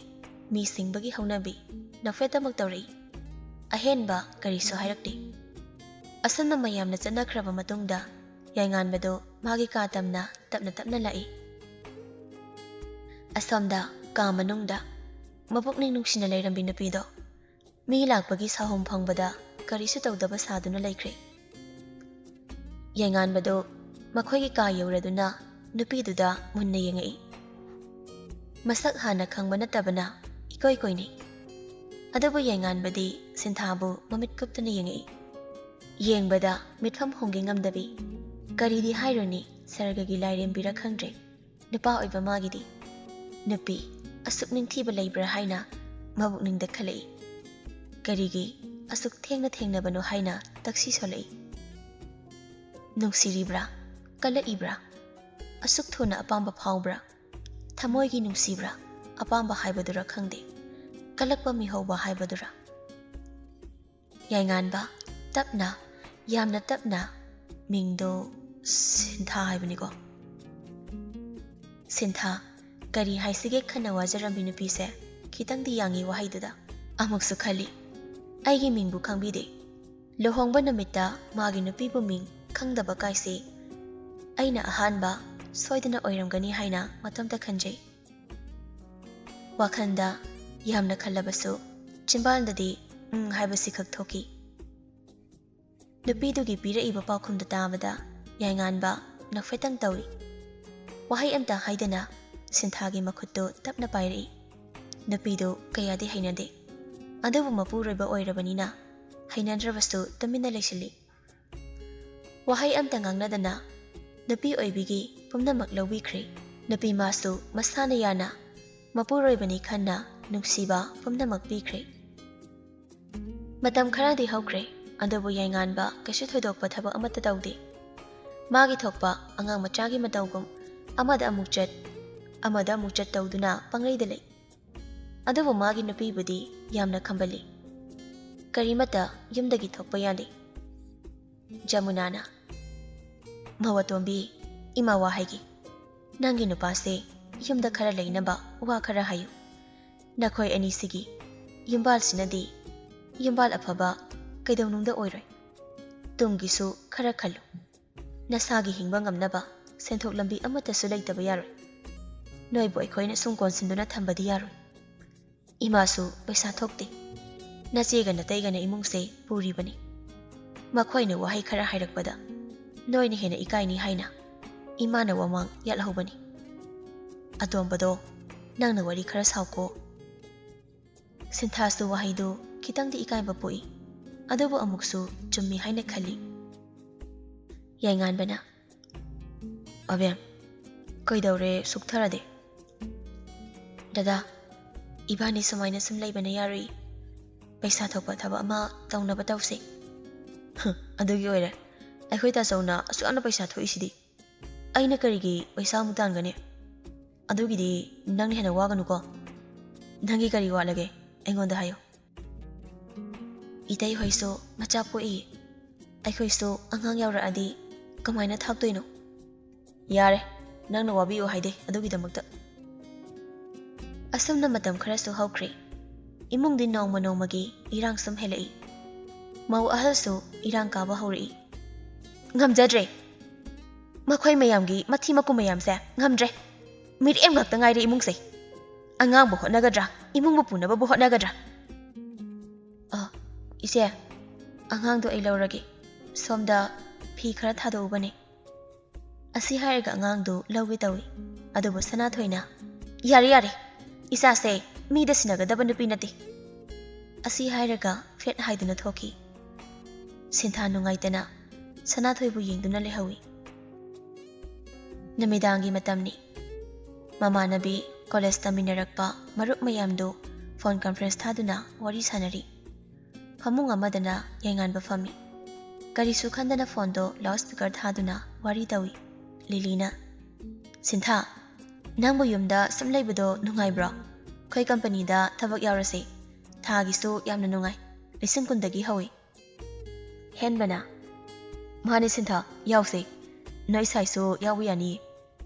ꯃꯤ ꯁꯤꯡꯕꯒꯤ ꯍꯧꯅꯕꯤ ꯅꯣꯛꯐꯦꯠꯇꯃꯛ ꯇꯧꯔꯛꯏ꯫ ꯑꯍꯦꯟꯕ ꯀꯔꯤꯁꯨ ꯍꯥꯏꯔꯛꯇꯦ꯫ ꯑꯁꯨꯝꯅ ꯃꯌꯥꯝꯅ ꯆꯠꯅꯈ꯭ꯔꯕ ꯃꯇꯨꯡꯗ ꯌꯥꯏꯉꯥꯟꯕꯗꯣ ꯃꯥꯒꯤ ꯀꯥ ꯇꯝꯅ ꯇꯞꯅ ꯇꯞꯅ ꯂꯥꯛꯏ꯫ ꯑꯁꯣꯝꯗ ꯀꯥ ꯃꯅꯨꯡꯗ ꯃꯄꯨꯛꯅꯤꯡ ꯅꯨꯡꯁꯤꯅ ꯂꯩꯔꯝꯕꯤ ꯅꯨꯄꯤꯗꯣ ꯃꯤ ꯂꯥꯛꯄꯒꯤ ꯁꯥꯍꯨꯝ ꯐꯪꯕꯗ ꯀꯔꯤꯁꯨ ꯇꯧꯗꯕ ꯁꯥꯗꯨꯅ ꯂꯩꯈ꯭ꯔꯦ꯫ ꯌꯥꯏꯉꯥꯟꯕꯗꯨ ꯃꯈꯣꯏꯒꯤ ꯀꯥ ꯌꯧꯔꯗꯨꯅ ꯅꯨꯄꯤꯗꯨꯗ ꯃꯨꯟꯅ ꯌꯦꯡꯉꯛꯏ꯫ ꯃꯁꯛ ꯍꯥꯟꯅ ꯈꯪꯕ ꯅꯠꯇꯕꯅ ꯏꯀꯣꯏ ꯀꯣꯏꯅꯩ꯫ ꯑꯗꯨꯕꯨ ꯌꯥꯏꯉꯥꯟꯕꯗꯤ ꯁꯤꯟꯊꯥꯕꯨ ꯃꯃꯤꯠ ꯀꯨꯞꯇꯅ ꯌꯦꯡꯉꯛꯏ꯫ ꯌꯦꯡꯕꯗ ꯃꯤꯠꯐꯝ ꯍꯣꯡꯒꯦ ꯉꯝꯗꯕꯤ꯫ ꯀꯔꯤꯗꯤ ꯍꯥꯏꯔꯨꯅꯤ, ꯁꯔꯒꯒꯤ ꯂꯥꯏꯔꯦꯝꯕꯤꯔ ꯈꯪꯗ꯭ꯔꯦ꯫ ꯅꯨꯄꯥ ꯑꯣꯏꯕ ꯃꯥꯒꯤꯗꯤ꯫ ꯅꯨꯄꯤ ꯑꯁꯨꯛ ꯅꯤꯡꯊꯤꯕ ꯂꯩꯕ꯭ꯔꯥ ꯍꯥꯏꯅ ꯃꯕꯨꯛꯅꯤꯡꯗ ꯈꯜꯂꯛꯏ꯫ ꯀꯔꯤꯒꯤ ꯑꯁꯨꯛ ꯊꯦꯡꯅ ꯊꯦꯡꯅꯕꯅꯣ ꯍꯥꯏꯅ ꯇꯛꯁꯤ ꯁꯣꯜꯂꯛꯏ꯫ ꯅꯨꯡꯁꯤꯔꯤꯕ꯭ꯔꯥ? ꯀꯜꯂꯛꯏꯕ꯭ꯔꯥ? ꯑꯁꯨꯛ ꯊꯨꯅ ꯑꯄꯥꯝꯕ ꯐꯥꯎꯕ꯭ꯔꯥ? ꯊꯃꯣꯏꯒꯤ ꯅꯨꯡꯁꯤꯕ꯭ꯔꯥ? ꯑꯄꯥꯝꯕ ꯍꯥꯏꯕꯗꯨꯔ ꯈꯪꯗꯦ꯫ ꯀꯜꯂꯛꯄ ꯃꯤꯍꯧꯕ ꯍꯥꯏꯕꯗꯨꯔ? ꯌꯥꯏꯉꯥꯟꯕ ꯇꯞꯅ, ꯌꯥꯝꯅ ꯇꯞꯅ, "ꯃꯤꯡꯗꯣ ꯁꯤꯟꯊꯥ ꯍꯥꯏꯕꯅꯤꯀꯣ?" ꯁꯤꯟꯊꯥ, ꯀꯔꯤ ꯍꯥꯏꯁꯤꯒꯦ ꯈꯟꯅ ꯋꯥꯖꯔꯝꯃꯤ ꯅꯨꯄꯤꯁꯦ ꯈꯤꯇꯪꯗꯤ ꯌꯥꯡꯉꯤ ꯋꯥꯍꯩꯗꯨꯗ꯫ ꯑꯃꯨꯛꯁꯨ ꯈꯜꯂꯤ, "ꯑꯩꯒꯤ ꯃꯤꯡꯕꯨ ꯈꯪꯕꯤꯗꯦ"꯫ ꯂꯨꯍꯣꯡꯕ ꯅꯨꯃꯤꯠꯇ ꯃꯥꯒꯤ ꯅꯨꯄꯤꯕꯨ ꯃꯤꯡ ꯈꯪꯗꯕ ꯀꯥꯏꯁꯤ ꯑꯩꯅ ꯑꯍꯥꯟꯕ ꯁꯣꯏꯗꯅ ꯑꯣꯏꯔꯝꯒꯅꯤ ꯍꯥꯏꯅ ꯃꯇꯣꯝꯇ ꯈꯟꯖꯩ꯫ ꯋꯥꯈꯜꯗ ꯌꯥꯝꯅ ꯈꯜꯂꯕꯁꯨ ꯆꯤꯝꯕꯥꯜꯗꯗꯤ "ꯎꯝ" ꯍꯥꯏꯕꯁꯤ ꯈꯛ ꯊꯣꯛꯈꯤ꯫ ꯅꯨꯄꯤꯗꯨꯒꯤ ꯄꯤꯔꯛꯏꯕ ꯄꯥꯎꯈꯨꯝꯗꯨ ꯇꯥꯕꯗ ꯌꯥꯏꯉꯥꯟꯕ ꯅꯣꯛꯐꯦꯠꯇꯪ ꯇꯧꯏ꯫ ꯋꯥꯍꯩ ꯑꯝꯇ ꯍꯥꯏꯗꯅ ꯁꯤꯟꯊꯥꯒꯤ ꯃꯈꯨꯠꯇꯨ ꯇꯞꯅ ꯄꯥꯏꯔꯛꯏ꯫ ꯅꯨꯄꯤꯗꯨ ꯀꯌꯥꯗꯤ ꯍꯩꯅꯗꯦ, ꯑꯗꯨꯕꯨ ꯃꯄꯨꯔꯣꯏꯕ ꯑꯣꯏꯔꯕꯅꯤꯅ ꯍꯩꯅꯗ꯭ꯔꯕꯁꯨ ꯇꯨꯃꯤꯟꯅ ꯂꯩꯁꯤꯜꯂꯤ꯫ ꯋꯥꯍꯩ ꯑꯝꯇ ꯉꯥꯡꯅꯗꯅ ꯅꯨꯄꯤ ꯑꯣꯏꯕꯤꯒꯤ ꯄꯨꯝꯅꯃꯛ ꯂꯧꯕꯤꯈ꯭ꯔꯦ꯫ ꯅꯨꯄꯤ ꯃꯥꯁꯨ ꯃꯁꯥꯅ ꯌꯥꯅ ꯃꯄꯨꯔꯣꯏꯕꯅꯤ ꯈꯟꯅ ꯅꯨꯡꯁꯤꯕ ꯄꯨꯝꯅꯃꯛ ꯄꯤꯈ꯭ꯔꯦ꯫ ꯃꯇꯝ ꯈꯔꯗꯤ ꯍꯧꯈ꯭ꯔꯦ, ꯑꯗꯨꯕꯨ ꯌꯥꯏꯉꯥꯟꯕ ꯀꯩꯁꯨ ꯊꯣꯏꯗꯣꯛꯄ ꯊꯕꯛ ꯑꯃꯠꯇ ꯇꯧꯗꯦ꯫ ꯃꯥꯒꯤ ꯊꯣꯛꯄ ꯑꯉꯥꯡ ꯃꯆꯥꯒꯤ ꯃꯇꯧꯒꯨꯝ ꯑꯃꯗ ꯑꯃꯨꯛ ꯆꯠ, ꯑꯃꯗ ꯑꯃꯨꯛ ꯆꯠ ꯇꯧꯗꯨꯅ ꯄꯪꯂꯩꯗ ꯂꯩ꯫ ꯑꯗꯨꯕꯨ ꯃꯥꯒꯤ ꯅꯨꯄꯤꯕꯨꯗꯤ ꯌꯥꯝꯅ ꯈꯝꯕꯜꯂꯤ꯫ ꯀꯔꯤꯃꯠꯇ ꯌꯨꯝꯗꯒꯤ ꯊꯣꯛꯄ ꯌꯥꯗꯦ꯫ ꯖꯃꯨꯅꯥꯅ, "ꯃꯧ ꯑꯇꯣꯝꯕꯤ, ꯏꯃꯥ ꯋꯥ ꯍꯥꯏꯒꯦ꯫ ꯅꯪꯒꯤ ꯅꯨꯄꯥꯁꯦ ꯌꯨꯝꯗ ꯈꯔ ꯂꯩꯅꯕ ꯋꯥ ꯈꯔ ꯍꯥꯏꯌꯨ꯫ ꯅꯈꯣꯏ ꯑꯅꯤꯁꯤꯒꯤ ꯌꯨꯝꯕꯥꯜꯁꯤꯅꯗꯤ ꯌꯨꯝꯕꯥꯜ ꯑꯐꯕ ꯀꯩꯗꯧꯅꯨꯡꯗ ꯑꯣꯏꯔꯣꯏ꯫ ꯇꯨꯡꯒꯤꯁꯨ ꯈꯔ ꯈꯜꯂꯨ꯫ ꯅꯁꯥꯒꯤ ꯍꯤꯡꯕ ꯉꯝꯅꯕ ꯁꯦꯟꯊꯣꯛ ꯂꯝꯕꯤ ꯑꯃꯠꯇꯁꯨ ꯂꯩꯇꯕ ꯌꯥꯔꯣꯏ꯫ ꯅꯣꯏꯕꯨ ꯑꯩꯈꯣꯏꯅ ꯁꯨꯝ ꯀꯣꯟꯁꯤꯟꯗꯨꯅ ꯊꯝꯕꯗꯤ ꯌꯥꯔꯣꯏ꯫ ꯏꯃꯥꯁꯨ ꯄꯩꯁꯥ ꯊꯣꯛꯇꯦ꯫ ꯅꯆꯦꯒ ꯅꯇꯩꯒꯅ ꯏꯃꯨꯡꯁꯦ ꯄꯨꯔꯤꯕꯅꯤ꯫ ꯃꯈꯣꯏꯅ ꯋꯥꯍꯩ ꯈꯔ ꯍꯥꯏꯔꯛꯄꯗ ꯅꯣꯏꯅ ꯍꯦꯟꯅ ꯏꯀꯥꯏꯅꯤ ꯍꯥꯏꯅ ꯏꯃꯥꯅ ꯋꯥꯃꯥꯡ ꯌꯥꯠꯍꯧꯕꯅꯤ꯫ ꯑꯇꯣꯝꯕꯗꯣ, ꯅꯪꯅ ꯋꯥꯔꯤ ꯈꯔ ꯁꯥꯎꯀꯣ꯫" ꯁꯤꯟꯊꯥꯁꯨ ꯋꯥꯍꯩꯗꯨ ꯈꯤꯇꯪꯗꯤ ꯏꯀꯥꯏꯕ ꯄꯣꯛꯏ, ꯑꯗꯨꯕꯨ ꯑꯃꯨꯛꯁꯨ ꯆꯨꯝꯃꯤ ꯍꯥꯏꯅ ꯈꯜꯂꯤ꯫ ꯌꯥꯏꯉꯥꯟꯕꯅ, "ꯑꯕꯦꯝ, ꯀꯩꯗꯧꯔꯦ ꯁꯨꯛꯊꯔꯗꯤ?" "ꯗꯗꯥ, ꯏꯕꯥꯅꯤ ꯁꯨꯃꯥꯏꯅ ꯁꯨꯝ ꯂꯩꯕꯅ ꯌꯥꯔꯣꯏ꯫ ꯄꯩꯁꯥ ꯊꯣꯛꯄ ꯊꯕꯛ ꯑꯃ ꯇꯧꯅꯕ ꯇꯧꯁꯦ꯫" "ꯍꯝ, ꯑꯗꯨꯒꯤ ꯑꯣꯏꯔꯦ ꯑꯩꯈꯣꯏ ꯇꯥꯆꯧꯅ ꯑꯁꯨꯛ ꯌꯥꯝꯅ ꯄꯩꯁꯥ ꯊꯣꯛꯏꯁꯤꯗꯤ꯫ ꯑꯩꯅ ꯀꯔꯤꯒꯤ ꯄꯩꯁꯥ ꯑꯃꯨꯛ ꯇꯥꯟꯒꯅꯤ? ꯑꯗꯨꯒꯤꯗꯤ ꯅꯪꯅ ꯍꯦꯟꯅ ꯋꯥꯒꯅꯨꯀꯣ꯫ ꯅꯪꯒꯤ ꯀꯔꯤ ꯋꯥꯠꯂꯒꯦ? ꯑꯩꯉꯣꯟꯗ ꯍꯥꯏꯌꯨ꯫" "ꯏꯇꯩ ꯍꯣꯏꯁꯨ ꯃꯆꯥ ꯄꯣꯛꯏ꯫ ꯑꯩꯈꯣꯏꯁꯨ ꯑꯉꯥꯡ ꯌꯥꯎꯔꯛꯑꯗꯤ ꯀꯃꯥꯏꯅ ꯊꯥꯛꯇꯣꯏꯅꯣ?" "ꯌꯥꯔꯦ, ꯅꯪꯅ ꯋꯥꯕꯤꯌꯨ ꯍꯥꯏꯗꯦ ꯑꯗꯨꯒꯤꯗꯃꯛꯇ꯫" ꯑꯁꯨꯝꯅ ꯃꯇꯝ ꯈꯔꯁꯨ ꯍꯧꯈ꯭ꯔꯦ꯫ ꯏꯃꯨꯡꯗꯤ ꯅꯣꯡꯃ ꯅꯣꯡꯃꯒꯤ ꯏꯔꯥꯡ ꯁꯨꯝ ꯍꯦꯜꯂꯛꯏ꯫ ꯃꯧ ꯑꯍꯜꯁꯨ ꯏꯔꯥꯡ ꯀꯥꯕ ꯍꯧꯔꯛꯏ꯫ "ꯉꯝꯖꯗ꯭ꯔꯦ, ꯃꯈꯣꯏ ꯃꯌꯥꯝꯒꯤ ꯃꯊꯤ ꯃꯀꯨ ꯃꯌꯥꯝꯁꯦ ꯉꯝꯗ꯭ꯔꯦ꯫ ꯃꯤꯔꯦꯝ ꯉꯥꯛꯇ ꯉꯥꯏꯔꯦ ꯏꯃꯨꯡꯁꯦ꯫ ꯑꯉꯥꯡꯕꯨ ꯍꯣꯠꯅꯒꯗ꯭ꯔꯥ, ꯏꯃꯨꯡꯕꯨ ꯄꯨꯅꯕꯕꯨ ꯍꯣꯠꯅꯒꯗ꯭ꯔꯥ? ꯑ, ꯏꯆꯦ, ꯑꯉꯥꯡꯗꯣ ꯑꯩ ꯂꯧꯔꯒꯦ꯫ ꯁꯣꯝꯗ ꯐꯤ ꯈꯔ ꯊꯥꯗꯣꯛꯎꯕꯅꯦ꯫ ꯑꯁꯤ ꯍꯥꯏꯔꯒ ꯑꯉꯥꯡꯗꯨ ꯂꯧꯒꯦ ꯇꯧꯏ꯫ ꯑꯗꯨꯕꯨ ꯁꯅꯥꯊꯣꯏꯅ, "ꯌꯥꯔꯦ, ꯌꯥꯔꯦ, ꯏꯆꯥꯁꯦ ꯃꯤꯗ ꯁꯤꯟꯅꯒꯗꯕ ꯅꯨꯄꯤ ꯅꯠꯇꯦ"꯫ ꯑꯁꯤ ꯍꯥꯏꯔꯒ ꯐꯦꯠ ꯍꯥꯏꯗꯨꯅ ꯊꯣꯛꯈꯤ꯫ ꯁꯤꯟꯊꯥ ꯅꯨꯡꯉꯥꯏꯇꯅ ꯁꯅꯥꯊꯣꯏꯕꯨ ꯌꯦꯡꯗꯨꯅ ꯂꯩꯍꯧꯏ꯫ ꯅꯨꯃꯤꯗꯥꯡꯒꯤ ꯃꯇꯝꯅꯤ꯫ ꯃꯃꯥꯟꯅꯕꯤ, ꯀꯣꯂꯦꯖ ꯇꯝꯃꯤꯟꯅꯔꯛꯄ ꯃꯔꯨꯞ ꯃꯌꯥꯝꯗꯨ ꯐꯣꯟ ꯀꯟꯐ꯭ꯔꯦꯟꯁ ꯊꯥꯗꯨꯅ ꯋꯥꯔꯤ ꯁꯥꯟꯅꯔꯤ꯫ ꯐꯃꯨꯡ ꯑꯃꯗꯅ ꯌꯥꯏꯉꯥꯟꯕ ꯐꯝꯃꯤ꯫ ꯀꯔꯤꯁꯨ ꯈꯟꯗꯅ ꯐꯣꯟꯗꯣ ꯂꯥꯎꯠ ꯁ꯭ꯄꯤꯀꯔ ꯊꯥꯗꯨꯅ ꯋꯥꯔꯤ ꯇꯧꯏ꯫ ꯂꯤꯂꯤꯅ, "ꯁꯤꯟꯊꯥ, ꯅꯪꯕꯨ ꯌꯨꯝꯗ ꯁꯨꯝ ꯂꯩꯕꯗꯣ ꯅꯨꯡꯉꯥꯏꯕ꯭ꯔꯣ? ꯑꯩꯈꯣꯏ ꯀꯝꯄꯅꯤꯗ ꯊꯕꯛ ꯌꯥꯎꯔꯁꯦ꯫ ꯊꯥꯒꯤꯁꯨ ꯌꯥꯝꯅ ꯅꯨꯡꯉꯥꯏ꯫ ꯂꯤꯁꯤꯡ ꯀꯨꯟꯗꯒꯤ ꯍꯧꯏ"꯫ ꯍꯦꯟꯕꯅ, "ꯃꯥꯅꯦ ꯁꯤꯟꯊꯥ, ꯌꯥꯎꯁꯦ꯫ ꯅꯣꯏ ꯁꯥꯏꯁꯨ ꯌꯥꯎꯕ ꯌꯥꯅꯤꯌꯦ꯫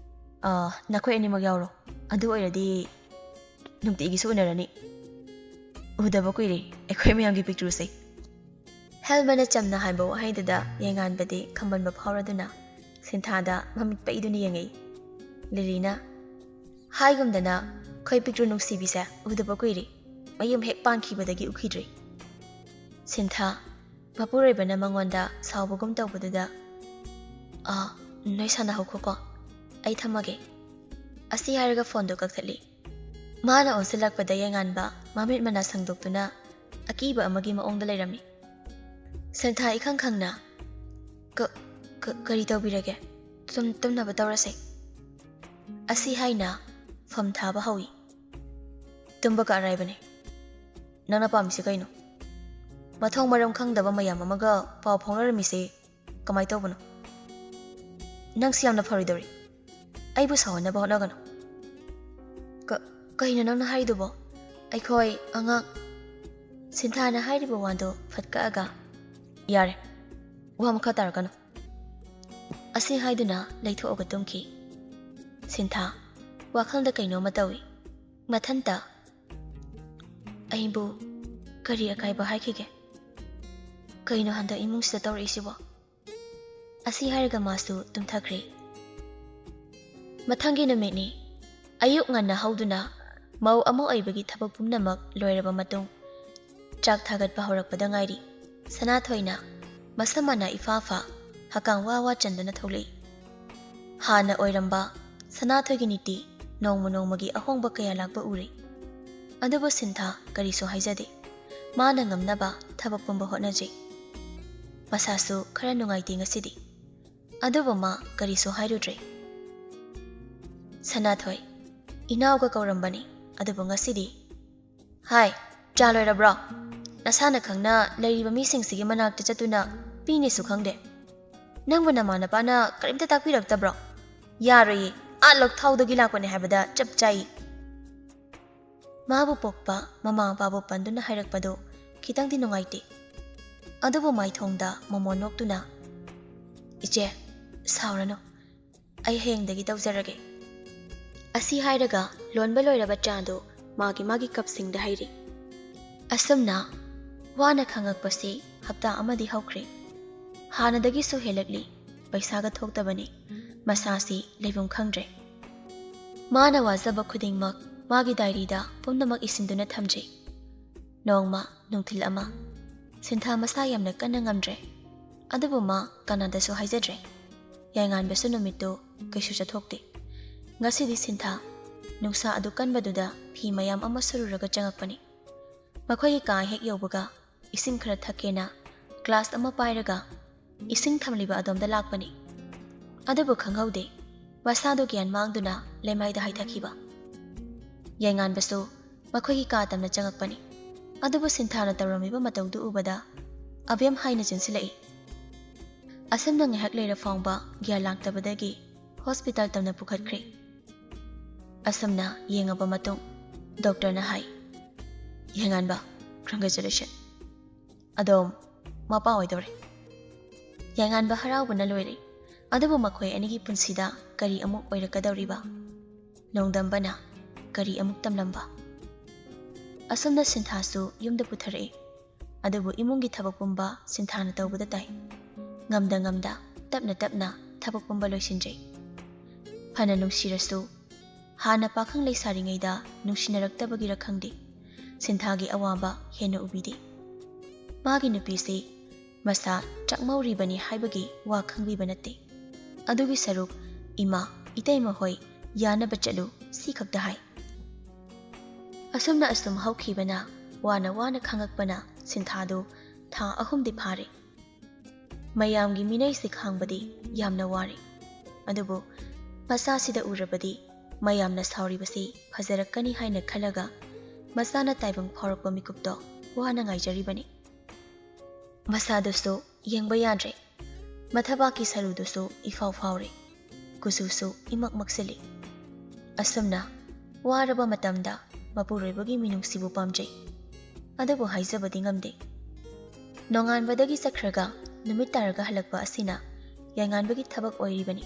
ꯑꯥ, ꯅꯈꯣꯏ ꯑꯅꯤꯃꯛ ꯌꯥꯎꯔꯣ꯫ ꯑꯗꯨ ꯑꯣꯏꯔꯗꯤ ꯅꯨꯡꯇꯤꯒꯤꯁꯨ ꯎꯅꯔꯅꯤ꯫ ꯎꯗꯕ ꯀꯨꯏꯔꯦ ꯑꯩꯈꯣꯏ ꯃꯌꯥꯝꯒꯤ ꯄꯤꯛꯇ꯭ꯔꯨꯁꯦ"꯫ ꯍꯦꯜꯃꯅ ꯆꯝꯅ ꯍꯥꯏꯕ ꯋꯥꯍꯩꯗꯨꯗ ꯌꯥꯏꯉꯥꯟꯕꯗꯤ ꯈꯝꯕꯟꯕ ꯐꯥꯎꯔꯗꯨꯅ ꯁꯤꯟꯊꯥꯗ ꯃꯃꯤꯠ ꯄꯩꯗꯨꯅ ꯌꯦꯡꯉꯛꯏ꯫ ꯂꯤꯂꯤꯅ, "ꯍꯥꯏꯒꯨꯝꯗꯅ ꯑꯩꯈꯣꯏ ꯄꯤꯛꯇ꯭ꯔꯨ ꯅꯨꯡꯁꯤꯕꯤꯁꯦ ꯎꯗꯕ ꯀꯨꯏꯔꯦ꯫ ꯃꯌꯨꯝ ꯍꯦꯛ ꯄꯥꯟꯈꯤꯕꯗꯒꯤ ꯎꯈꯤꯗ꯭ꯔꯤ"꯫ ꯁꯤꯟꯊꯥ, ꯃꯄꯨꯔꯣꯏꯕꯅ ꯃꯉꯣꯟꯗ ꯁꯥꯎꯕꯒꯨꯝ ꯇꯧꯕꯗꯨꯗ, "ꯑꯥ, ꯅꯣꯏ ꯁꯥꯟꯅꯍꯧꯈꯣꯀꯣ, ꯑꯩ ꯊꯝꯃꯒꯦ"꯫ ꯑꯁꯤ ꯍꯥꯏꯔꯒ ꯐꯣꯟꯗꯨ ꯀꯛꯊꯠꯂꯤ꯫ ꯃꯥꯅ ꯑꯣꯟꯁꯤꯜꯂꯛꯄꯗ ꯌꯥꯏꯉꯥꯟꯕ ꯃꯃꯤꯠ ꯃꯅꯥ ꯁꯪꯗꯣꯛꯇꯨꯅ ꯑꯀꯤꯕ ꯑꯃꯒꯤ ꯃꯑꯣꯡꯗ ꯂꯩꯔꯝꯃꯤ꯫ ꯁꯤꯟꯊꯥ ꯏꯈꯪ ꯈꯪꯅ, "ꯀ-, ꯀ-, ꯀꯔꯤ ꯇꯧꯕꯤꯔꯒꯦ? ꯇꯨꯝ-, ꯇꯨꯝꯅꯕ ꯇꯧꯔꯁꯦ"꯫ ꯑꯁꯤ ꯍꯥꯏꯅ ꯐꯝ ꯊꯥꯕ ꯍꯧꯏ꯫ "ꯇꯨꯝꯕꯒ ꯑꯔꯥꯏꯕꯅꯦ꯫ ꯅꯪꯅ ꯄꯥꯝꯃꯤꯁꯦ ꯀꯩꯅꯣ? ꯃꯊꯣꯡ ꯃꯔꯝ ꯈꯪꯗꯕ ꯃꯌꯥꯝ ꯑꯃꯒ ꯄꯥꯎ ꯐꯥꯎꯅꯔꯝꯃꯤꯁꯦ ꯀꯃꯥꯏ ꯇꯧꯕꯅꯣ? ꯅꯪꯁꯤ ꯌꯥꯝꯅ ꯐꯔꯣꯏꯗꯧꯔꯤ꯫ ꯑꯩꯕꯨ ꯁꯥꯎꯍꯟꯅꯕ ꯍꯣꯠꯅꯒꯅꯨ"꯫ "ꯀ-, ꯀꯩꯅꯣ ꯅꯪꯅ ꯍꯥꯏꯔꯤꯗꯨꯕꯣ? ꯑꯩꯈꯣꯏ ꯑꯉꯥꯡ"꯫ ꯁꯤꯟꯊꯥꯅ ꯍꯥꯏꯔꯤꯕ ꯋꯥꯗꯣ ꯐꯠ ꯀꯛꯑꯒ, "ꯌꯥꯔꯦ, ꯋꯥ ꯃꯈꯥ ꯇꯥꯔꯛꯀꯅꯨ"꯫ ꯑꯁꯤ ꯍꯥꯏꯗꯨꯅ ꯂꯩꯊꯣꯛꯑꯒ ꯇꯨꯝꯈꯤ꯫ ꯁꯤꯟꯊꯥ ꯋꯥꯈꯜꯗ ꯀꯩꯅꯣꯝꯃ ꯇꯧꯏ꯫ ꯃꯊꯟꯇ, "ꯑꯩꯕꯨ ꯀꯔꯤ ꯑꯀꯥꯏꯕ ꯍꯥꯏꯈꯤꯒꯦ? ꯀꯩꯅꯣ ꯍꯟꯗꯛ ꯏꯃꯨꯡꯁꯤꯗ ꯇꯧꯔꯛꯏꯁꯤꯕꯣ?" ꯑꯁꯤ ꯍꯥꯏꯔꯒ ꯃꯥꯁꯨ ꯇꯨꯝꯊꯈ꯭ꯔꯦ꯫ ꯃꯊꯪꯒꯤ ꯅꯨꯃꯤꯠꯅꯤ꯫ ꯑꯌꯨꯛ ꯉꯟꯅ ꯍꯧꯗꯨꯅ ꯃꯧ ꯑꯃ ꯑꯣꯏꯕꯒꯤ ꯊꯕꯛ ꯄꯨꯝꯅꯃꯛ ꯂꯣꯏꯔꯕ ꯃꯇꯨꯡ, ꯆꯥꯛ ꯊꯥꯒꯠꯄ ꯍꯧꯔꯛꯄꯗ ꯉꯥꯏꯔꯤ꯫ ꯁꯅꯥꯊꯣꯏꯅ ꯃꯁꯝ ꯃꯅꯥ ꯏꯐꯥ ꯐꯥ, ꯍꯀꯥꯝ ꯋꯥ ꯋꯥ ꯆꯟꯗꯨꯅ ꯊꯣꯛꯂꯛꯏ꯫ ꯍꯥꯟꯅ ꯑꯣꯏꯔꯝꯕ ꯁꯅꯥꯊꯣꯏꯒꯤ ꯅꯤꯇꯤ ꯅꯣꯡꯃ ꯅꯣꯡꯃꯒꯤ ꯑꯍꯣꯡꯕ ꯀꯌꯥ ꯂꯥꯛꯄ ꯎꯔꯦ꯫ ꯑꯗꯨꯕꯨ ꯁꯤꯟꯊꯥ ꯀꯔꯤꯁꯨ ꯍꯥꯏꯖꯗꯦ꯫ ꯃꯥꯅ ꯉꯝꯅꯕ ꯊꯕꯛ ꯄꯨꯝꯕ ꯍꯣꯠꯅꯖꯩ꯫ ꯃꯁꯥꯁꯨ ꯈꯔ ꯅꯨꯡꯉꯥꯏꯇꯦ ꯉꯁꯤꯗꯤ꯫ ꯑꯗꯨꯕꯨ ꯃꯥ ꯀꯔꯤꯁꯨ ꯍꯥꯏꯔꯨꯗ꯭ꯔꯦ꯫ ꯁꯅꯥꯊꯣꯏ, ꯏꯅꯥꯎꯒ ꯀꯧꯔꯝꯕꯅꯤ, ꯑꯗꯨꯕꯨ ꯉꯁꯤꯗꯤ, "ꯍꯥꯏ, ꯆꯥ ꯂꯣꯏꯔꯕ꯭ꯔꯣ? ꯅꯁꯥꯅ ꯈꯪꯅ ꯂꯩꯔꯤꯕ ꯃꯤꯁꯤꯡꯁꯤꯒꯤ ꯃꯅꯥꯛꯇ ꯆꯠꯇꯨꯅ ꯄꯤꯅꯦꯁꯨ ꯈꯪꯗꯦ꯫ ꯅꯪꯕꯨ ꯅꯃꯥꯟꯅꯕꯅ ꯀꯔꯤꯝꯇ ꯇꯥꯛꯄꯤꯔꯛꯇꯕ꯭ꯔꯣ? ꯌꯥꯔꯣꯏꯌꯦ, ꯑꯥ ꯂꯧꯊꯥꯎꯗꯒꯤ ꯂꯥꯛꯄꯅꯦ ꯍꯥꯏꯕꯗ ꯆꯞ ꯆꯥꯏ꯫" ꯃꯥꯕꯨ ꯄꯣꯛꯄ ꯃꯃꯥ ꯃꯄꯥꯕꯨ ꯄꯟꯗꯨꯅ ꯍꯥꯏꯔꯛꯄꯗꯨ ꯈꯤꯇꯪꯗꯤ ꯅꯨꯡꯉꯥꯏꯇꯦ꯫ ꯑꯗꯨꯕꯨ ꯃꯥꯏꯊꯣꯡꯗ ꯃꯣꯃꯣꯟ ꯅꯣꯛꯇꯨꯅ, "ꯏꯆꯦ, ꯁꯥꯎꯔꯅꯨ, ꯑꯩ ꯍꯌꯦꯡꯗꯒꯤ ꯇꯧꯖꯔꯒꯦ꯫" ꯑꯁꯤ ꯍꯥꯏꯔꯒ ꯂꯣꯟꯕ ꯂꯣꯏꯔꯕ ꯆꯥꯗꯨ ꯃꯥꯒꯤ ꯃꯥꯒꯤ ꯀꯞꯁꯤꯡꯗ ꯍꯩꯔꯤ꯫ ꯑꯁꯨꯝꯅ ꯋꯥꯅ ꯈꯪꯉꯛꯄꯁꯤ ꯍꯞꯇꯥ ꯑꯃꯗꯤ ꯍꯧꯈ꯭ꯔꯦ꯫ ꯍꯥꯟꯅꯗꯒꯤꯁꯨ ꯍꯦꯜꯂꯛꯂꯤ꯫ ꯄꯩꯁꯥꯒ ꯊꯣꯛꯇꯕꯅꯤ꯫ ꯃꯁꯥꯁꯤ ꯂꯩꯐꯝ ꯈꯪꯗ꯭ꯔꯦ꯫ ꯃꯥꯅ ꯋꯥꯖꯕ ꯈꯨꯗꯤꯡꯃꯛ ꯃꯥꯒꯤ ꯗꯥꯏꯔꯤꯗ ꯄꯨꯝꯅꯃꯛ ꯏꯁꯤꯟꯗꯨꯅ ꯊꯝꯖꯩ꯫ ꯅꯣꯡꯃ ꯅꯨꯡꯊꯤꯜ ꯑꯃ, ꯁꯤꯟꯊꯥ ꯃꯁꯥ ꯌꯥꯝꯅ ꯀꯟꯅ ꯉꯝꯗ꯭ꯔꯦ꯫ ꯑꯗꯨꯕꯨ ꯃꯥ ꯀꯅꯥꯗꯁꯨ ꯍꯥꯏꯖꯗ꯭ꯔꯦ꯫ ꯌꯥꯏꯉꯥꯟꯕꯁꯨ ꯅꯨꯃꯤꯠꯇꯨ ꯀꯩꯁꯨ ꯆꯠꯊꯣꯛꯇꯦ꯫ ꯉꯁꯤꯗꯤ ꯁꯤꯟꯊꯥ ꯅꯨꯡꯁꯥ ꯑꯗꯨ ꯀꯟꯕꯗꯨꯗ ꯐꯤ ꯃꯌꯥꯝ ꯑꯃ ꯁꯨꯔꯨꯔꯒ ꯆꯪꯉꯛꯄꯅꯤ꯫ ꯃꯈꯣꯏꯒꯤ ꯀꯥ ꯍꯦꯛ ꯌꯧꯕꯒ ꯏꯁꯤꯡ ꯈꯔ ꯊꯛꯀꯦꯅ ꯒ꯭ꯂꯥꯁ ꯑꯃ ꯄꯥꯏꯔꯒ ꯏꯁꯤꯡ ꯊꯝꯂꯤꯕ ꯑꯗꯣꯝꯗ ꯂꯥꯛꯄꯅꯤ꯫ ꯑꯗꯨꯕꯨ ꯈꯪꯍꯧꯗꯦ, ꯃꯁꯥꯗꯨ ꯒ꯭ꯌꯥꯟ ꯃꯥꯡꯗꯨꯅ ꯂꯩꯃꯥꯏꯗ ꯍꯥꯏꯊꯈꯤꯕ꯫ ꯌꯥꯏꯉꯥꯟꯕꯁꯨ ꯃꯈꯣꯏꯒꯤ ꯀꯥ ꯇꯝꯅ ꯆꯪꯉꯛꯄꯅꯤ꯫ ꯑꯗꯨꯕꯨ ꯁꯤꯟꯊꯥꯅ ꯇꯧꯔꯝꯃꯤꯕ ꯃꯇꯧꯗꯨ ꯎꯕꯗ ꯑꯕꯦꯝ ꯍꯥꯏꯅ ꯆꯦꯟꯁꯤꯜꯂꯛꯏ꯫ ꯑꯁꯨꯝꯅ ꯉꯥꯏꯍꯥꯛ ꯂꯩꯔ ꯐꯥꯎꯕ ꯒ꯭ꯌꯥꯟ ꯂꯥꯛꯇꯕꯗꯒꯤ ꯍꯣꯁꯄꯤꯇꯥꯜ ꯇꯝꯅ ꯄꯨꯈꯠꯈ꯭ꯔꯦ꯫ ꯑꯁꯨꯝꯅ ꯌꯦꯡꯉꯕ ꯃꯇꯨꯡ ꯗꯣꯛꯇꯔꯅ ꯍꯥꯏ, "ꯌꯥꯏꯉꯥꯟꯕ, congratulation꯫ ꯑꯗꯣꯝ ꯃꯄꯥ ꯑꯣꯏꯗꯧꯔꯦ꯫" ꯌꯥꯏꯉꯥꯟꯕ ꯍꯔꯥꯎꯕꯅ ꯂꯣꯏꯔꯦ꯫ ꯑꯗꯨꯕꯨ ꯃꯈꯣꯏ ꯑꯅꯤꯒꯤ ꯄꯨꯟꯁꯤꯗ ꯀꯔꯤ ꯑꯃꯨꯛ ꯑꯣꯏꯔꯛꯀꯗꯧꯔꯤꯕ? ꯅꯣꯡꯗꯝꯕꯅ ꯀꯔꯤ ꯑꯃꯨꯛ ꯇꯝꯂꯝꯕ? ꯑꯁꯨꯝꯅ ꯁꯤꯟꯊꯥꯁꯨ ꯌꯨꯝꯗ ꯄꯨꯊꯔꯛꯏ꯫ ꯑꯗꯨꯕꯨ ꯏꯃꯨꯡꯒꯤ ꯊꯕꯛ ꯄꯨꯝꯕ ꯁꯤꯟꯊꯥꯅ ꯇꯧꯕꯗ ꯇꯥꯏ꯫ ꯉꯝꯗ ꯉꯝꯗ ꯇꯞꯅ ꯇꯞꯅ ꯊꯕꯛ ꯄꯨꯝꯕ ꯂꯣꯏꯁꯤꯟꯖꯩ꯫ ꯐꯅ ꯅꯨꯡꯁꯤꯔꯁꯨ, ꯍꯥꯟꯅ ꯄꯥꯈꯪ ꯂꯩꯁꯥꯔꯤꯉꯩꯗ ꯅꯨꯡꯁꯤꯅꯔꯛꯇꯕꯒꯤꯔ ꯈꯪꯗꯦ, ꯁꯤꯟꯊꯥꯒꯤ ꯑꯋꯥꯕ ꯍꯦꯟꯅ ꯎꯕꯤꯗꯦ꯫ ꯃꯥꯒꯤ ꯅꯨꯄꯤꯁꯤ ꯃꯁꯥ ꯆꯥꯛꯃꯧꯔꯤꯕꯅꯤ ꯍꯥꯏꯕꯒꯤ ꯋꯥ ꯈꯪꯕꯤꯕ ꯅꯠꯇꯦ꯫ ꯑꯗꯨꯒꯤ ꯁꯔꯨꯛ, "ꯏꯃꯥ, ꯏꯇꯩꯃ ꯍꯣꯏ ꯌꯥꯅꯕ ꯆꯠꯂꯨ" ꯁꯤ ꯈꯛꯇ ꯍꯥꯏ꯫ ꯑꯁꯨꯝꯅ ꯑꯁꯨꯝ ꯍꯧꯈꯤꯕꯅ, ꯋꯥꯅ ꯋꯥꯅ ꯈꯥꯡꯉꯛꯄꯅ ꯁꯤꯟꯊꯥꯗꯨ ꯊꯥ ꯑꯍꯨꯝꯗꯤ ꯐꯥꯔꯦ꯫ ꯃꯌꯥꯝꯒꯤ ꯃꯤꯅꯩꯁꯤ ꯈꯥꯡꯕꯗꯤ ꯌꯥꯝꯅ ꯋꯥꯔꯦ꯫ ꯑꯗꯨꯕꯨ ꯃꯆꯥꯁꯤꯗ ꯎꯔꯕꯗꯤ ꯃꯌꯥꯝꯅ ꯁꯥꯎꯔꯤꯕꯁꯤ ꯐꯖꯔꯛꯀꯅꯤ ꯍꯥꯏꯅ ꯈꯜꯂꯒ, ꯃꯆꯥꯅ ꯇꯥꯏꯕꯪ ꯐꯥꯎꯔꯛꯄ ꯃꯤꯀꯨꯞꯇꯣ ꯋꯥꯅ ꯉꯥꯏꯖꯔꯤꯕꯅꯤ꯫ ꯃꯁꯥꯗꯨꯁꯨ ꯌꯦꯡꯕ ꯌꯥꯗ꯭ꯔꯦ꯫ ꯃꯊꯕꯥꯛꯀꯤ ꯁꯔꯨꯗꯨꯁꯨ ꯏꯐꯥꯎ ꯐꯥꯎꯔꯦ꯫ ꯀꯨꯆꯨꯁꯨ ꯏꯃꯛ ꯃꯛꯁꯤꯜꯂꯤ꯫ ꯑꯁꯨꯝꯅ ꯋꯥꯔꯕ ꯃꯇꯝꯗ ꯃꯄꯨꯔꯣꯏꯕꯒꯤ ꯃꯤꯅꯨꯡꯁꯤꯕꯨ ꯄꯥꯝꯖꯩ꯫ ꯑꯗꯨꯕꯨ ꯍꯥꯏꯖꯕꯗꯤ ꯉꯝꯗꯦ꯫ ꯅꯣꯡꯉꯥꯟꯕꯗꯒꯤ ꯆꯠꯈ꯭ꯔꯒ ꯅꯨꯃꯤꯠ ꯇꯥꯔꯒ ꯍꯜꯂꯛꯄ ꯑꯁꯤꯅ ꯌꯥꯏꯉꯥꯟꯕꯒꯤ ꯊꯕꯛ ꯑꯣꯏꯔꯤꯕꯅꯤ꯫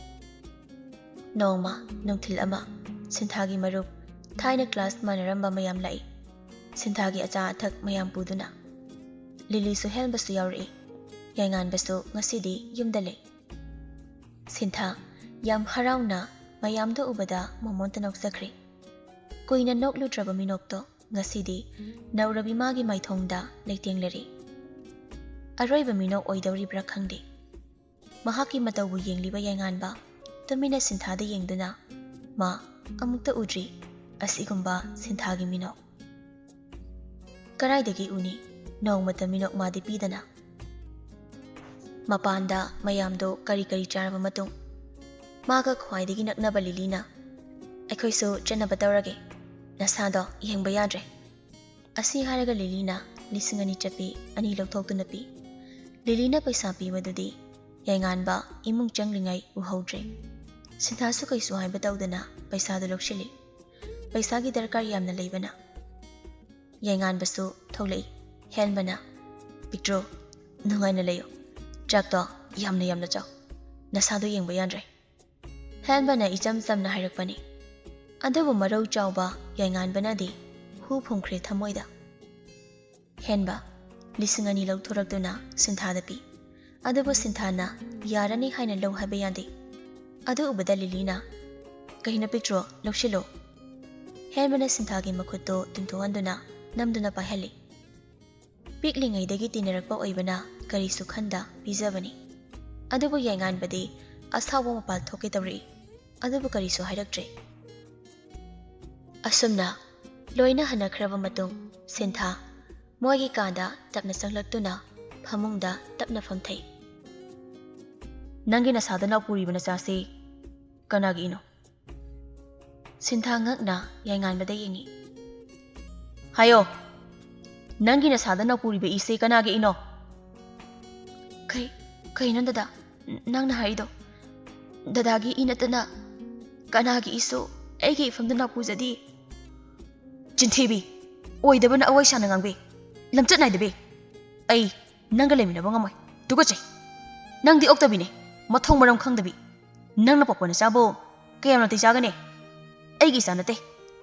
ꯅꯣꯡꯃ ꯅꯨꯡꯊꯤꯜ ꯑꯃ, ꯁꯤꯟꯊꯥꯒꯤ ꯃꯔꯨꯞ, ꯊꯥꯏꯅ ꯀ꯭ꯂꯥꯁ ꯃꯥꯟꯅꯔꯝꯕ ꯃꯌꯥꯝ ꯂꯥꯛꯏ꯫ ꯁꯤꯟꯊꯥꯒꯤ ꯑꯆꯥ ꯑꯊꯛ ꯃꯌꯥꯝ ꯄꯨꯗꯨꯅ꯫ ꯂꯤꯂꯤꯁꯨ ꯍꯦꯟꯕꯁꯨ ꯌꯥꯎꯔꯛꯏ꯫ ꯌꯥꯏꯉꯥꯟꯕꯁꯨ ꯉꯁꯤꯗꯤ ꯌꯨꯝꯗ ꯂꯩ꯫ ꯁꯤꯟꯊꯥ ꯌꯥꯝ ꯍꯔꯥꯎꯅ ꯃꯌꯥꯝꯗꯨ ꯎꯕꯗ ꯃꯣꯃꯣꯟꯇ ꯅꯣꯛꯆꯈ꯭ꯔꯦ꯫ ꯀꯨꯏꯅ ꯅꯣꯛꯂꯨꯗ꯭ꯔꯕ ꯃꯤꯅꯣꯛꯇꯣ ꯉꯁꯤꯗꯤ ꯅꯧꯔꯕꯤ ꯃꯥꯒꯤ ꯃꯥꯏꯊꯣꯡꯗ ꯂꯩꯇꯦꯡꯂꯔꯦ꯫ ꯑꯔꯣꯏꯕ ꯃꯤꯅꯣꯛ ꯑꯣꯏꯗꯧꯔꯤꯕ꯭ꯔꯥ ꯈꯪꯗꯦ꯫ ꯃꯍꯥꯛꯀꯤ ꯃꯇꯧꯕꯨ ꯌꯦꯡꯂꯤꯕ ꯌꯥꯏꯉꯥꯟꯕ ꯇꯨꯃꯤꯟꯅ ꯁꯤꯟꯊꯥꯗ ꯌꯦꯡꯗꯨꯅ, "ꯃꯥ ꯑꯃꯨꯛꯇ ꯎꯗ꯭ꯔꯤ ꯑꯁꯤꯒꯨꯝꯕ ꯁꯤꯟꯊꯥꯒꯤ ꯃꯤꯅꯣꯛ꯫ ꯀꯗꯥꯏꯗꯒꯤ ꯎꯅꯤ? ꯅꯣꯡꯃꯇ ꯃꯤꯅꯣꯛ ꯃꯥꯗꯤ ꯄꯤꯗꯅ꯫" ꯃꯄꯥꯟꯗ ꯃꯌꯥꯝꯗꯣ ꯀꯔꯤ ꯀꯔꯤ ꯆꯥꯔꯕ ꯃꯇꯨꯡ, ꯃꯥꯒ ꯈ꯭ꯋꯥꯏꯗꯒꯤ ꯅꯛꯅꯕ ꯂꯤꯂꯤꯅ, "ꯑꯩꯈꯣꯏꯁꯨ ꯆꯠꯅꯕ ꯇꯧꯔꯒꯦ, ꯅꯁꯥꯗꯣ ꯌꯦꯡꯕ ꯌꯥꯗ꯭ꯔꯦ" ꯑꯁꯤ ꯍꯥꯏꯔꯒ ꯂꯤꯂꯤꯅ ꯂꯤꯁꯤꯡ ꯑꯅꯤ ꯆꯠꯄꯤ ꯑꯅꯤ ꯂꯧꯊꯣꯛꯇꯨꯅ ꯄꯤ꯫ ꯂꯤꯂꯤꯅ ꯄꯩꯁꯥ ꯄꯤꯕꯗꯨꯗꯤ ꯌꯥꯏꯉꯥꯟꯕ ꯏꯃꯨꯡ ꯆꯪꯂꯤꯉꯩ ꯎꯍꯧꯗ꯭ꯔꯦ꯫ ꯁꯤꯟꯊꯥꯁꯨ ꯀꯩꯁꯨ ꯍꯥꯏꯕ ꯇꯧꯗꯅ ꯄꯩꯁꯥꯗꯨ ꯂꯧꯁꯤꯜꯂꯤ꯫ ꯄꯩꯁꯥꯒꯤ ꯗꯔꯀꯥꯔ ꯌꯥꯝꯅ ꯂꯩꯕꯅ꯫ ꯌꯥꯏꯉꯥꯟꯕꯁꯨ ꯊꯣꯛꯂꯛꯏ꯫ ꯍꯦꯟꯕꯅ, "ꯄꯤꯛꯇ꯭ꯔꯨ, ꯅꯨꯡꯉꯥꯏꯅ ꯂꯩꯌꯨ꯫ ꯆꯥꯛꯇꯣ ꯌꯥꯝꯅ ꯌꯥꯝꯅ ꯆꯥꯎ꯫ ꯅꯁꯥꯗꯣ ꯌꯦꯡꯕ ꯌꯥꯗ꯭ꯔꯦ" ꯍꯦꯟꯕꯅ ꯏꯆꯝ ꯆꯝꯅ ꯍꯥꯏꯔꯛꯄꯅꯤ꯫ ꯑꯗꯨꯕꯨ ꯃꯔꯧ ꯆꯥꯎꯕ ꯌꯥꯏꯉꯥꯟꯕꯅꯗꯤ ꯍꯨ ꯐꯨꯝꯈ꯭ꯔꯦ ꯊꯃꯣꯏꯗ꯫ ꯍꯦꯟꯕ ꯂꯤꯁꯤꯡ ꯑꯅꯤ ꯂꯧꯊꯣꯔꯛꯇꯨꯅ ꯁꯤꯟꯊꯥꯗ ꯄꯤ꯫ ꯑꯗꯨꯕꯨ ꯁꯤꯟꯊꯥꯅ ꯌꯥꯔꯅꯤ ꯍꯥꯏꯅ ꯂꯧ ꯍꯥꯏꯕ ꯌꯥꯗꯦ꯫ ꯑꯗꯨ ꯎꯕꯗ ꯂꯤꯂꯤꯅ, "ꯀꯩꯅꯣ ꯄꯤꯛꯇ꯭ꯔꯣ, ꯂꯧꯁꯤꯜꯂꯣ"꯫ ꯍꯦꯟꯕꯅ ꯁꯤꯟꯊꯥꯒꯤ ꯃꯈꯨꯠꯇꯨ ꯇꯤꯡꯊꯣꯛꯍꯟꯗꯨꯅ ꯅꯝꯗꯨꯅ ꯄꯥꯏꯍꯜꯂꯤ꯫ ꯄꯤꯛꯂꯤꯉꯩꯗꯒꯤ ꯇꯤꯟꯅꯔꯛꯄ ꯑꯣꯏꯕꯅ ꯀꯔꯤꯁꯨ ꯈꯟꯗ ꯄꯤꯖꯕꯅꯤ꯫ ꯑꯗꯨꯕꯨ ꯌꯥꯏꯉꯥꯟꯕꯗꯤ ꯑꯁꯥꯎꯕ ꯃꯄꯥꯜ ꯊꯣꯛꯀꯦ ꯇꯧꯔꯛꯏ꯫ ꯑꯗꯨꯕꯨ ꯀꯔꯤꯁꯨ ꯍꯥꯏꯔꯛꯇ꯭ꯔꯦ꯫ ꯑꯁꯨꯝꯅ ꯂꯣꯏꯅ ꯍꯟꯅꯈ꯭ꯔꯕ ꯃꯇꯨꯡ, ꯁꯤꯟꯊꯥ ꯃꯣꯏꯒꯤ ꯀꯥꯗ ꯇꯞꯅ ꯆꯪꯂꯛꯇꯨꯅ ꯐꯃꯨꯡꯗ ꯇꯞꯅ ꯐꯝꯊꯩ꯫ "ꯅꯪꯒꯤ ꯅꯁꯥꯗ ꯅꯥꯎ ꯄꯨꯔꯤꯕ ꯅꯆꯥꯁꯤ ꯀꯅꯥꯒꯤꯅꯣ?" ꯁꯤꯟꯊꯥ ꯉꯛꯅ ꯌꯥꯏꯉꯥꯟꯕꯗ ꯌꯦꯡꯉꯤ꯫ "ꯍꯥꯏꯌꯣ, ꯅꯪꯒꯤ ꯅꯁꯥꯗ ꯅꯥꯎ ꯄꯨꯔꯤꯕ ꯏꯁꯦ ꯀꯅꯥꯒꯤ ꯏꯅꯣ?" "ꯀꯩ, ꯀꯩꯅꯣ ꯗꯗꯥ, ꯅꯪꯅ ꯍꯥꯏꯔꯤꯗꯣ? ꯗꯗꯥꯒꯤ ꯏ ꯅꯠꯇꯅ ꯀꯅꯥꯒꯤ ꯏꯁꯨ ꯑꯩꯒꯤ ꯏꯐꯝꯗ ꯅꯥꯎ ꯄꯨꯖꯗꯦ"꯫ "ꯆꯤꯟꯊꯤꯕꯤ, ꯑꯣꯏꯗꯕꯅ ꯑꯋꯥꯏ ꯁꯥꯅ ꯉꯥꯡꯕꯤ, ꯂꯝꯆꯠ ꯅꯥꯏꯗꯕꯤ꯫ ꯑꯩ ꯅꯪꯒ ꯂꯩꯃꯤꯟꯅꯕ ꯉꯝꯃꯣꯏ꯫ ꯇꯨꯀꯠꯆꯩ꯫ ꯅꯪꯗꯤ ꯑꯣꯛꯇꯕꯤꯅꯦ, ꯃꯊꯣꯡ ꯃꯔꯝ ꯈꯪꯗꯕꯤ꯫ ꯅꯪꯅ ꯄꯣꯛꯄ ꯅꯆꯥꯕꯨ ꯀꯌꯥꯝ ꯅꯥꯇꯩ ꯆꯥꯒꯅꯤ? ꯑꯩꯒꯤ ꯏꯆꯥ ꯅꯠꯇꯦ,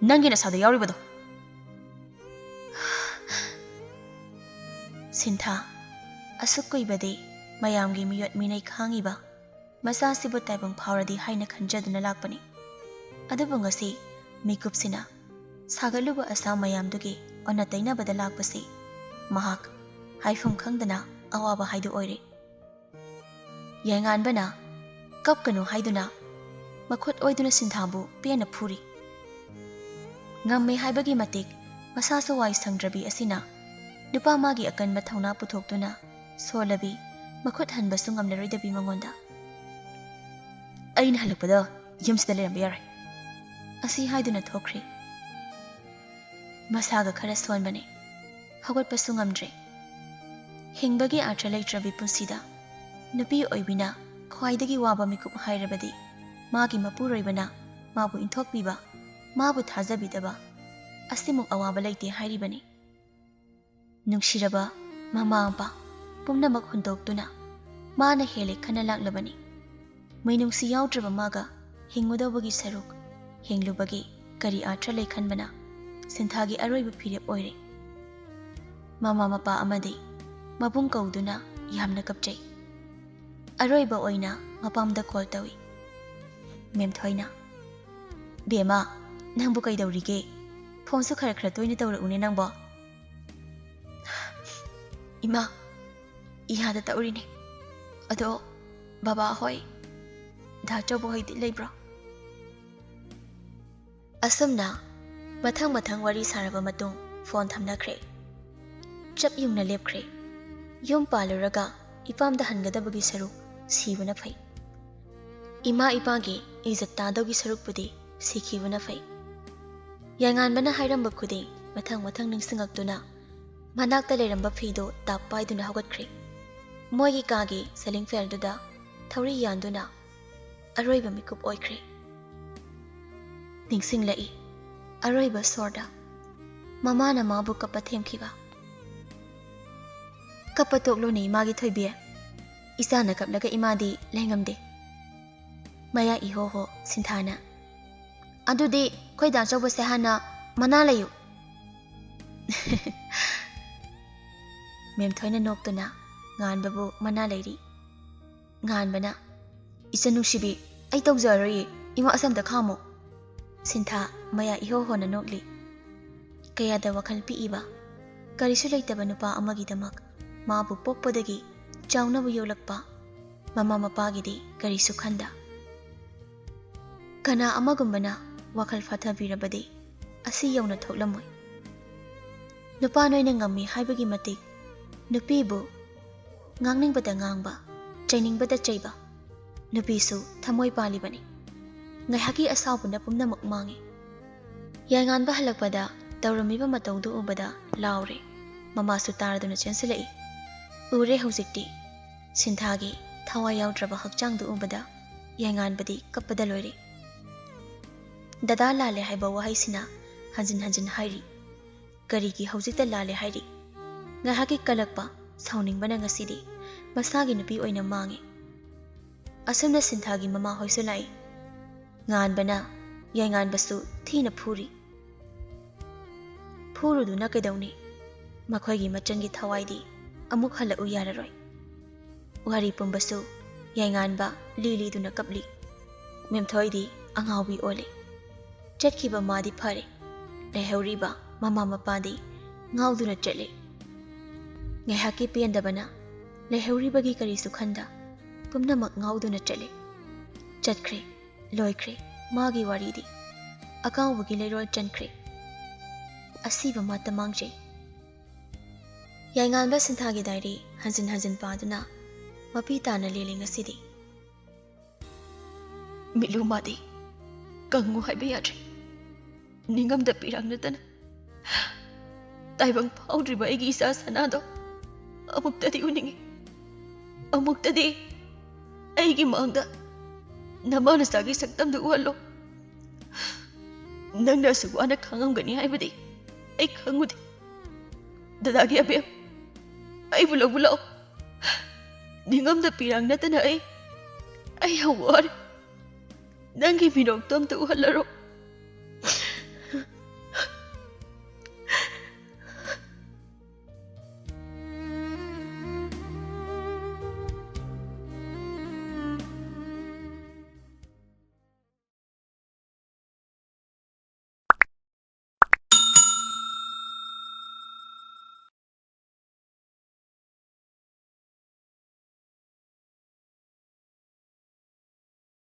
ꯅꯪꯒꯤ ꯅꯁꯥꯗ ꯌꯥꯎꯔꯤꯕꯗꯣ"꯫ ꯁꯤꯟꯊꯥ, ꯑꯁꯨꯛ ꯀꯨꯏꯕꯗꯤ ꯃꯌꯥꯝꯒꯤ ꯃꯤꯑꯣꯠ ꯃꯤꯅꯩ ꯈꯥꯡꯉꯤꯕ ꯃꯆꯥꯁꯤꯕꯨ ꯇꯥꯏꯕꯪ ꯐꯥꯎꯔꯗꯤ ꯍꯥꯏꯅ ꯈꯟꯖꯗꯨꯅ ꯂꯥꯛꯄꯅꯤ꯫ ꯑꯗꯨꯕꯨ ꯉꯁꯤ ꯃꯤꯀꯨꯞꯁꯤꯅ ꯁꯥꯒꯠꯂꯨꯕ ꯑꯁꯥ ꯃꯌꯥꯝꯗꯨꯒꯤ ꯑꯣꯟꯅ ꯇꯩꯅꯕꯗ ꯂꯥꯛꯄꯁꯤ ꯃꯍꯥꯛ ꯍꯥꯏꯐꯝ ꯈꯪꯗꯅ ꯑꯋꯥꯕ ꯍꯥꯏꯗꯨ ꯑꯣꯏꯔꯦ꯫ ꯌꯥꯏꯉꯥꯟꯕꯅ "ꯀꯞꯀꯅꯨ" ꯍꯥꯏꯗꯨꯅ ꯃꯈꯨꯠ ꯑꯣꯏꯗꯨꯅ ꯁꯤꯟꯊꯥꯕꯨ ꯄꯦꯟꯅ ꯐꯨꯔꯤ꯫ ꯉꯝꯃꯦ ꯍꯥꯏꯕꯒꯤ ꯃꯇꯤꯛ ꯃꯁꯥꯁꯨ ꯋꯥꯏ ꯁꯪꯗ꯭ꯔꯕꯤ ꯑꯁꯤꯅ ꯅꯨꯄꯥ ꯃꯥꯒꯤ ꯑꯀꯟꯕ ꯊꯧꯅꯥ ꯄꯨꯊꯣꯛꯇꯨꯅ ꯁꯣꯜꯂꯕꯤ, ꯃꯈꯨꯠ ꯍꯟꯕꯁꯨ ꯉꯝꯂꯔꯣꯏꯗꯕꯤ ꯃꯉꯣꯟꯗ, "ꯑꯩꯅ ꯍꯜꯂꯛꯄꯗ ꯌꯨꯝꯁꯤꯗ ꯂꯩꯔꯝꯕ ꯌꯥꯔꯣꯏ" ꯑꯁꯤ ꯍꯥꯏꯗꯨꯅ ꯊꯣꯛꯈ꯭ꯔꯦ꯫ ꯃꯁꯥꯒ ꯈꯔ ꯁꯣꯟꯕꯅꯦ, ꯍꯧꯒꯠꯄꯁꯨ ꯉꯝꯗ꯭ꯔꯦ꯫ ꯍꯤꯡꯕꯒꯤ ꯑꯥꯔꯊ ꯂꯩꯇ꯭ꯔꯕꯤ ꯄꯨꯟꯁꯤꯗ ꯅꯨꯄꯤ ꯑꯣꯏꯕꯤꯅ ꯈ꯭ꯋꯥꯏꯗꯒꯤ ꯋꯥꯕ ꯃꯤꯀꯨꯞ ꯍꯥꯏꯔꯕꯗꯤ ꯃꯥꯒꯤ ꯃꯄꯨꯔꯣꯏꯕꯅ ꯃꯥꯕꯨ ꯏꯟꯊꯣꯛꯄꯤꯕ, ꯃꯥꯕꯨ ꯊꯥꯖꯕꯤꯗꯕ, ꯑꯁꯤꯃꯨꯛ ꯑꯋꯥꯕ ꯂꯩꯇꯦ ꯍꯥꯏꯔꯤꯕꯅꯤ꯫ ꯅꯨꯡꯁꯤꯔꯕ ꯃꯃꯥ ꯃꯄꯥ ꯄꯨꯝꯅꯃꯛ ꯍꯨꯟꯗꯣꯛꯇꯨꯅ ꯃꯥꯅ ꯍꯦꯜꯂꯦ ꯈꯟꯅ ꯂꯥꯛꯂꯕꯅꯤ꯫ ꯃꯤꯅꯨꯡꯁꯤ ꯌꯥꯎꯗ꯭ꯔꯕ ꯃꯥꯒ ꯍꯤꯡꯒꯗꯧꯕꯒꯤ ꯁꯔꯨꯛ ꯍꯤꯡꯂꯨꯕꯒꯤ ꯀꯔꯤ ꯑꯥꯔꯊ ꯂꯩ ꯈꯟꯕꯅ ꯁꯤꯟꯊꯥꯒꯤ ꯑꯔꯣꯏꯕ ꯐꯤꯔꯦꯞ ꯑꯣꯏꯔꯦ꯫ ꯃꯃꯥ ꯃꯄꯥ ꯑꯃꯗꯤ ꯃꯕꯨꯡ ꯀꯧꯗꯨꯅ ꯌꯥꯝꯅ ꯀꯞꯆꯩ꯫ ꯑꯔꯣꯏꯕ ꯑꯣꯏꯅ ꯃꯄꯥꯝꯗ ꯀꯣꯜ ꯇꯧꯏ꯫ ꯃꯦꯝꯊꯣꯏꯅ, "ꯕꯦꯝꯃ, ꯅꯪꯕꯨ ꯀꯩꯗꯧꯔꯤꯒꯦ? ꯐꯣꯟꯁꯨ ꯈꯔ ꯈꯔ ꯇꯣꯏꯅ ꯇꯧꯔꯛꯎꯅꯦ ꯅꯪꯕꯣ꯫" "ꯏꯃꯥ, ꯏꯌꯥꯗ ꯇꯧꯔꯤꯅꯦ꯫ ꯑꯗꯣ ꯕꯕꯥ ꯍꯣꯏ, ꯗꯥ ꯆꯧꯕ ꯍꯣꯏꯗꯤ ꯂꯩꯕ꯭ꯔꯣ?" ꯑꯁꯨꯝꯅ ꯃꯊꯪ ꯃꯊꯪ ꯋꯥꯔꯤ ꯁꯥꯔꯕ ꯃꯇꯨꯡ ꯐꯣꯟ ꯊꯝꯅꯈ꯭ꯔꯦ꯫ ꯆꯞ ꯌꯨꯡꯅ ꯂꯦꯞꯈ꯭ꯔꯦ꯫ ꯌꯨꯝ ꯄꯥꯜꯂꯨꯔꯒ ꯏꯄꯥꯝꯗ ꯍꯟꯒꯗꯕꯒꯤ ꯁꯔꯨꯛ ꯁꯤꯕꯅ ꯐꯩ꯫ ꯏꯃꯥ ꯏꯄꯥꯒꯤ ꯏꯖꯠ ꯇꯥꯗꯧꯒꯤ ꯁꯔꯨꯛꯄꯨꯗꯤ ꯁꯤꯈꯤꯕꯅ ꯐꯩ꯫ ꯌꯥꯏꯉꯥꯟꯕꯅ ꯍꯥꯏꯔꯝꯕ ꯈꯨꯗꯤꯡ ꯃꯊꯪ ꯃꯊꯪ ꯅꯤꯡꯁꯤꯡꯉꯛꯇꯨꯅ ꯃꯅꯥꯛꯇ ꯂꯩꯔꯝꯕ ꯐꯤꯗꯨ ꯇꯥꯞ ꯄꯥꯏꯗꯨꯅ ꯍꯧꯒꯠꯈ꯭ꯔꯦ꯫ ꯃꯣꯏꯒꯤ ꯀꯥꯒꯤ ꯁꯦꯂꯤꯡ ꯐꯦꯟꯗꯨꯗ ꯊꯧꯔꯤ ꯌꯥꯟꯗꯨꯅ ꯑꯔꯣꯏꯕ ꯃꯤꯀꯨꯞ ꯑꯣꯏꯈ꯭ꯔꯦ꯫ ꯅꯤꯡꯁꯤꯡꯂꯛꯏ ꯑꯔꯣꯏꯕ ꯁꯣꯔꯗ ꯃꯃꯥꯅ ꯃꯥꯕꯨ ꯀꯞꯄ ꯊꯦꯝꯈꯤꯕ꯫ "ꯀꯞꯄ ꯇꯣꯛꯂꯣꯅꯦ ꯏꯃꯥꯒꯤ ꯊꯣꯏꯕꯤ꯫ ꯏꯆꯥꯅ ꯀꯞꯂꯒ ꯏꯃꯥꯗꯤ ꯂꯩꯉꯝꯗꯦ꯫" ꯃꯌꯥ ꯏꯍꯣ ꯍꯣ ꯁꯤꯟꯊꯥꯅ, "ꯑꯗꯨꯗꯤ ꯑꯩꯈꯣꯏ ꯗꯥ ꯑꯆꯧꯕꯁꯦ ꯍꯥꯟꯅ ꯃꯅꯥ ꯂꯩꯌꯨ꯫" ꯃꯦꯝꯊꯣꯏꯅ ꯅꯣꯛꯇꯨꯅ ꯉꯥꯟꯕꯕꯨ ꯃꯅꯥ ꯂꯩꯔꯤ꯫ ꯉꯥꯟꯕꯅ, "ꯏꯆꯟ ꯅꯨꯡꯁꯤꯕꯤ, ꯑꯩ ꯇꯧꯖꯔꯔꯣꯏꯌꯦ, ꯏꯃꯥ ꯑꯁꯦ ꯑꯝꯇ ꯈꯥꯝꯃꯣ꯫" ꯁꯤꯟꯊꯥ ꯃꯌꯥ ꯏꯍꯣ ꯍꯣꯅ ꯅꯣꯛꯂꯤ꯫ ꯀꯌꯥꯗ ꯋꯥꯈꯜ ꯄꯤꯛꯏꯕ, ꯀꯔꯤꯁꯨ ꯂꯩꯇꯕ ꯅꯨꯄꯥ ꯑꯃꯒꯤꯗꯃꯛ ꯃꯥꯕꯨ ꯄꯣꯛꯄꯗꯒꯤ ꯆꯥꯎꯅꯕ ꯌꯣꯛꯂꯛꯄ ꯃꯃꯥ ꯃꯄꯥꯒꯤꯗꯤ ꯀꯔꯤꯁꯨ ꯈꯟꯗ꯫ ꯀꯅꯥ ꯑꯃꯒꯨꯝꯕꯅ ꯋꯥꯈꯜ ꯐꯥꯊꯕꯤꯔꯕꯗꯤ ꯑꯁꯤ ꯌꯧꯅ ꯊꯣꯛꯂꯝꯃꯣꯏ꯫ ꯅꯨꯄꯥ ꯅꯣꯏꯅ ꯉꯝꯃꯤ ꯍꯥꯏꯕꯒꯤ ꯃꯇꯤꯛ ꯅꯨꯄꯤꯕꯨ ꯉꯥꯡꯅꯤꯡꯕꯗ ꯉꯥꯡꯕ, ꯆꯩꯅꯤꯡꯕꯗ ꯆꯩꯕ ꯅꯨꯄꯤꯁꯨ ꯊꯃꯣꯏ ꯄꯥꯜꯂꯤꯕꯅꯤ꯫ ꯉꯥꯏꯍꯥꯛꯀꯤ ꯑꯁꯥꯎꯕꯅ ꯄꯨꯝꯅꯃꯛ ꯃꯥꯡꯉꯤ꯫ ꯌꯥꯏꯉꯥꯟꯕ ꯍꯜꯂꯛꯄꯗ ꯇꯧꯔꯝꯃꯤꯕ ꯃꯇꯧꯗꯨ ꯎꯕꯗ ꯂꯥꯎꯔꯦ꯫ ꯃꯃꯥꯁꯨ ꯇꯥꯔꯗꯨꯅ ꯆꯦꯟꯁꯤꯜꯂꯛꯏ꯫ ꯎꯔꯦ ꯍꯧꯖꯤꯛꯇꯤ꯫ ꯁꯤꯟꯊꯥꯒꯤ ꯊꯋꯥꯏ ꯌꯥꯎꯗ꯭ꯔꯕ ꯍꯛꯆꯥꯡꯗꯨ ꯎꯕꯗ ꯌꯥꯏꯉꯥꯟꯕꯗꯤ ꯀꯞꯄꯗ ꯂꯣꯏꯔꯦ꯫ "ꯗꯗꯥ ꯂꯥꯜꯂꯦ" ꯍꯥꯏꯕ ꯋꯥꯍꯩꯁꯤꯅ ꯍꯟꯖꯤꯟ ꯍꯟꯖꯤꯟ ꯍꯥꯏꯔꯤ꯫ ꯀꯔꯤꯒꯤ ꯍꯧꯖꯤꯛꯇ ꯂꯥꯜꯂꯦ ꯍꯥꯏꯔꯤ? ꯉꯥꯏꯍꯥꯛꯀꯤ ꯀꯜꯂꯛꯄ, ꯁꯥꯎꯅꯤꯡꯕꯅ ꯉꯁꯤꯗꯤ ꯃꯁꯥꯒꯤ ꯅꯨꯄꯤ ꯑꯣꯏꯅ ꯃꯥꯡꯉꯤ꯫ ꯑꯁꯨꯝꯅ ꯁꯤꯟꯊꯥꯒꯤ ꯃꯃꯥ ꯍꯣꯏꯁꯨ ꯂꯥꯛꯏ꯫ ꯉꯥꯟꯕꯅ ꯌꯥꯏꯉꯥꯟꯕꯁꯨ ꯊꯤꯅ ꯐꯨꯔꯤ꯫ ꯐꯨꯔꯨꯗꯨꯅ ꯀꯩꯗꯧꯅꯤ? ꯃꯈꯣꯏꯒꯤ ꯃꯆꯟꯒꯤ ꯊꯋꯥꯏꯗꯤ ꯑꯃꯨꯛ ꯍꯜꯂꯛꯎ ꯌꯥꯔꯔꯣꯏ꯫ ꯋꯥꯔꯤ ꯄꯨꯝꯕꯁꯨ ꯌꯥꯏꯉꯥꯟꯕ ꯂꯤ ꯂꯤꯗꯨꯅ ꯀꯞꯂꯤ꯫ ꯃꯦꯝꯊꯣꯏꯗꯤ ꯑꯉꯥꯎꯕꯤ ꯑꯣꯜꯂꯤ꯫ ꯆꯠꯈꯤꯕ ꯃꯥꯗꯤ ꯐꯔꯦ, ꯂꯩꯍꯧꯔꯤꯕ ꯃꯃꯥ ꯃꯄꯥꯗꯤ ꯉꯥꯎꯗꯨꯅ ꯆꯠꯂꯤ꯫ ꯉꯥꯏꯍꯥꯛꯀꯤ ꯄꯦꯟꯗꯕꯅ ꯂꯩꯍꯧꯔꯤꯕꯒꯤ ꯀꯔꯤꯁꯨ ꯈꯟꯗ ꯄꯨꯝꯅꯃꯛ ꯉꯥꯎꯗꯨꯅ ꯆꯠꯂꯤ꯫ ꯆꯠꯈ꯭ꯔꯦ, ꯂꯣꯏꯈ꯭ꯔꯦ ꯃꯥꯒꯤ ꯋꯥꯔꯤꯗꯤ꯫ ꯑꯀꯥꯎꯕꯒꯤ ꯂꯩꯔꯣꯜ ꯆꯟꯈ꯭ꯔꯦ꯫ ꯑꯁꯤꯕ ꯃꯥꯇ ꯃꯥꯡꯖꯩ꯫ ꯌꯥꯏꯉꯥꯟꯕ ꯁꯤꯟꯊꯥꯒꯤ ꯗꯥꯏꯔꯤ ꯍꯟꯖꯤꯟ ꯍꯟꯖꯤꯟ ꯄꯥꯗꯨꯅ ꯃꯄꯤ ꯇꯥꯅ ꯂꯦꯜꯂꯤ ꯉꯁꯤꯗꯤ꯫ ꯃꯤꯠꯂꯨ ꯃꯥꯗꯤ ꯀꯪꯉꯨ ꯍꯥꯏꯕ ꯌꯥꯗ꯭ꯔꯦ꯫ ꯅꯤꯡꯉꯝꯗ ꯄꯤꯔꯥꯡ ꯅꯠꯇꯅ ꯇꯥꯏꯕꯪ ꯐꯥꯎꯗ꯭ꯔꯤꯕ ꯑꯩꯒꯤ ꯏꯆꯥ ꯁꯅꯥꯗꯣ ꯑꯃꯨꯛꯇꯗꯤ ꯎꯅꯤꯡꯉꯤ꯫ ꯑꯃꯨꯛꯇꯗꯤ ꯑꯩꯒꯤ ꯃꯥꯡꯗ ꯅꯃꯥ ꯅꯆꯥꯒꯤ ꯁꯛꯇꯝꯗꯨ ꯎꯍꯜꯂꯣ꯫ ꯅꯪꯅ ꯑꯁꯨꯛ ꯋꯥꯅ ꯈꯥꯡꯉꯝꯒꯅꯤ ꯍꯥꯏꯕꯗꯤ ꯑꯩ ꯈꯪꯉꯨꯗꯦ꯫ ꯗꯗꯥꯒꯤ ꯑꯕꯦꯝ, ꯑꯩꯕꯨ ꯂꯧꯕ ꯂꯥꯛꯑꯣ꯫ ꯅꯤꯡꯉꯝꯗ ꯄꯤꯔꯥꯡ ꯅꯠꯇꯅ ꯑꯩ, ꯑꯩ ꯌꯥꯝ ꯋꯥꯔꯦ꯫ ꯅꯪꯒꯤ ꯃꯤꯅꯣꯛꯇꯣ ꯑꯝꯇ ꯎꯍꯜꯂꯔꯣ꯫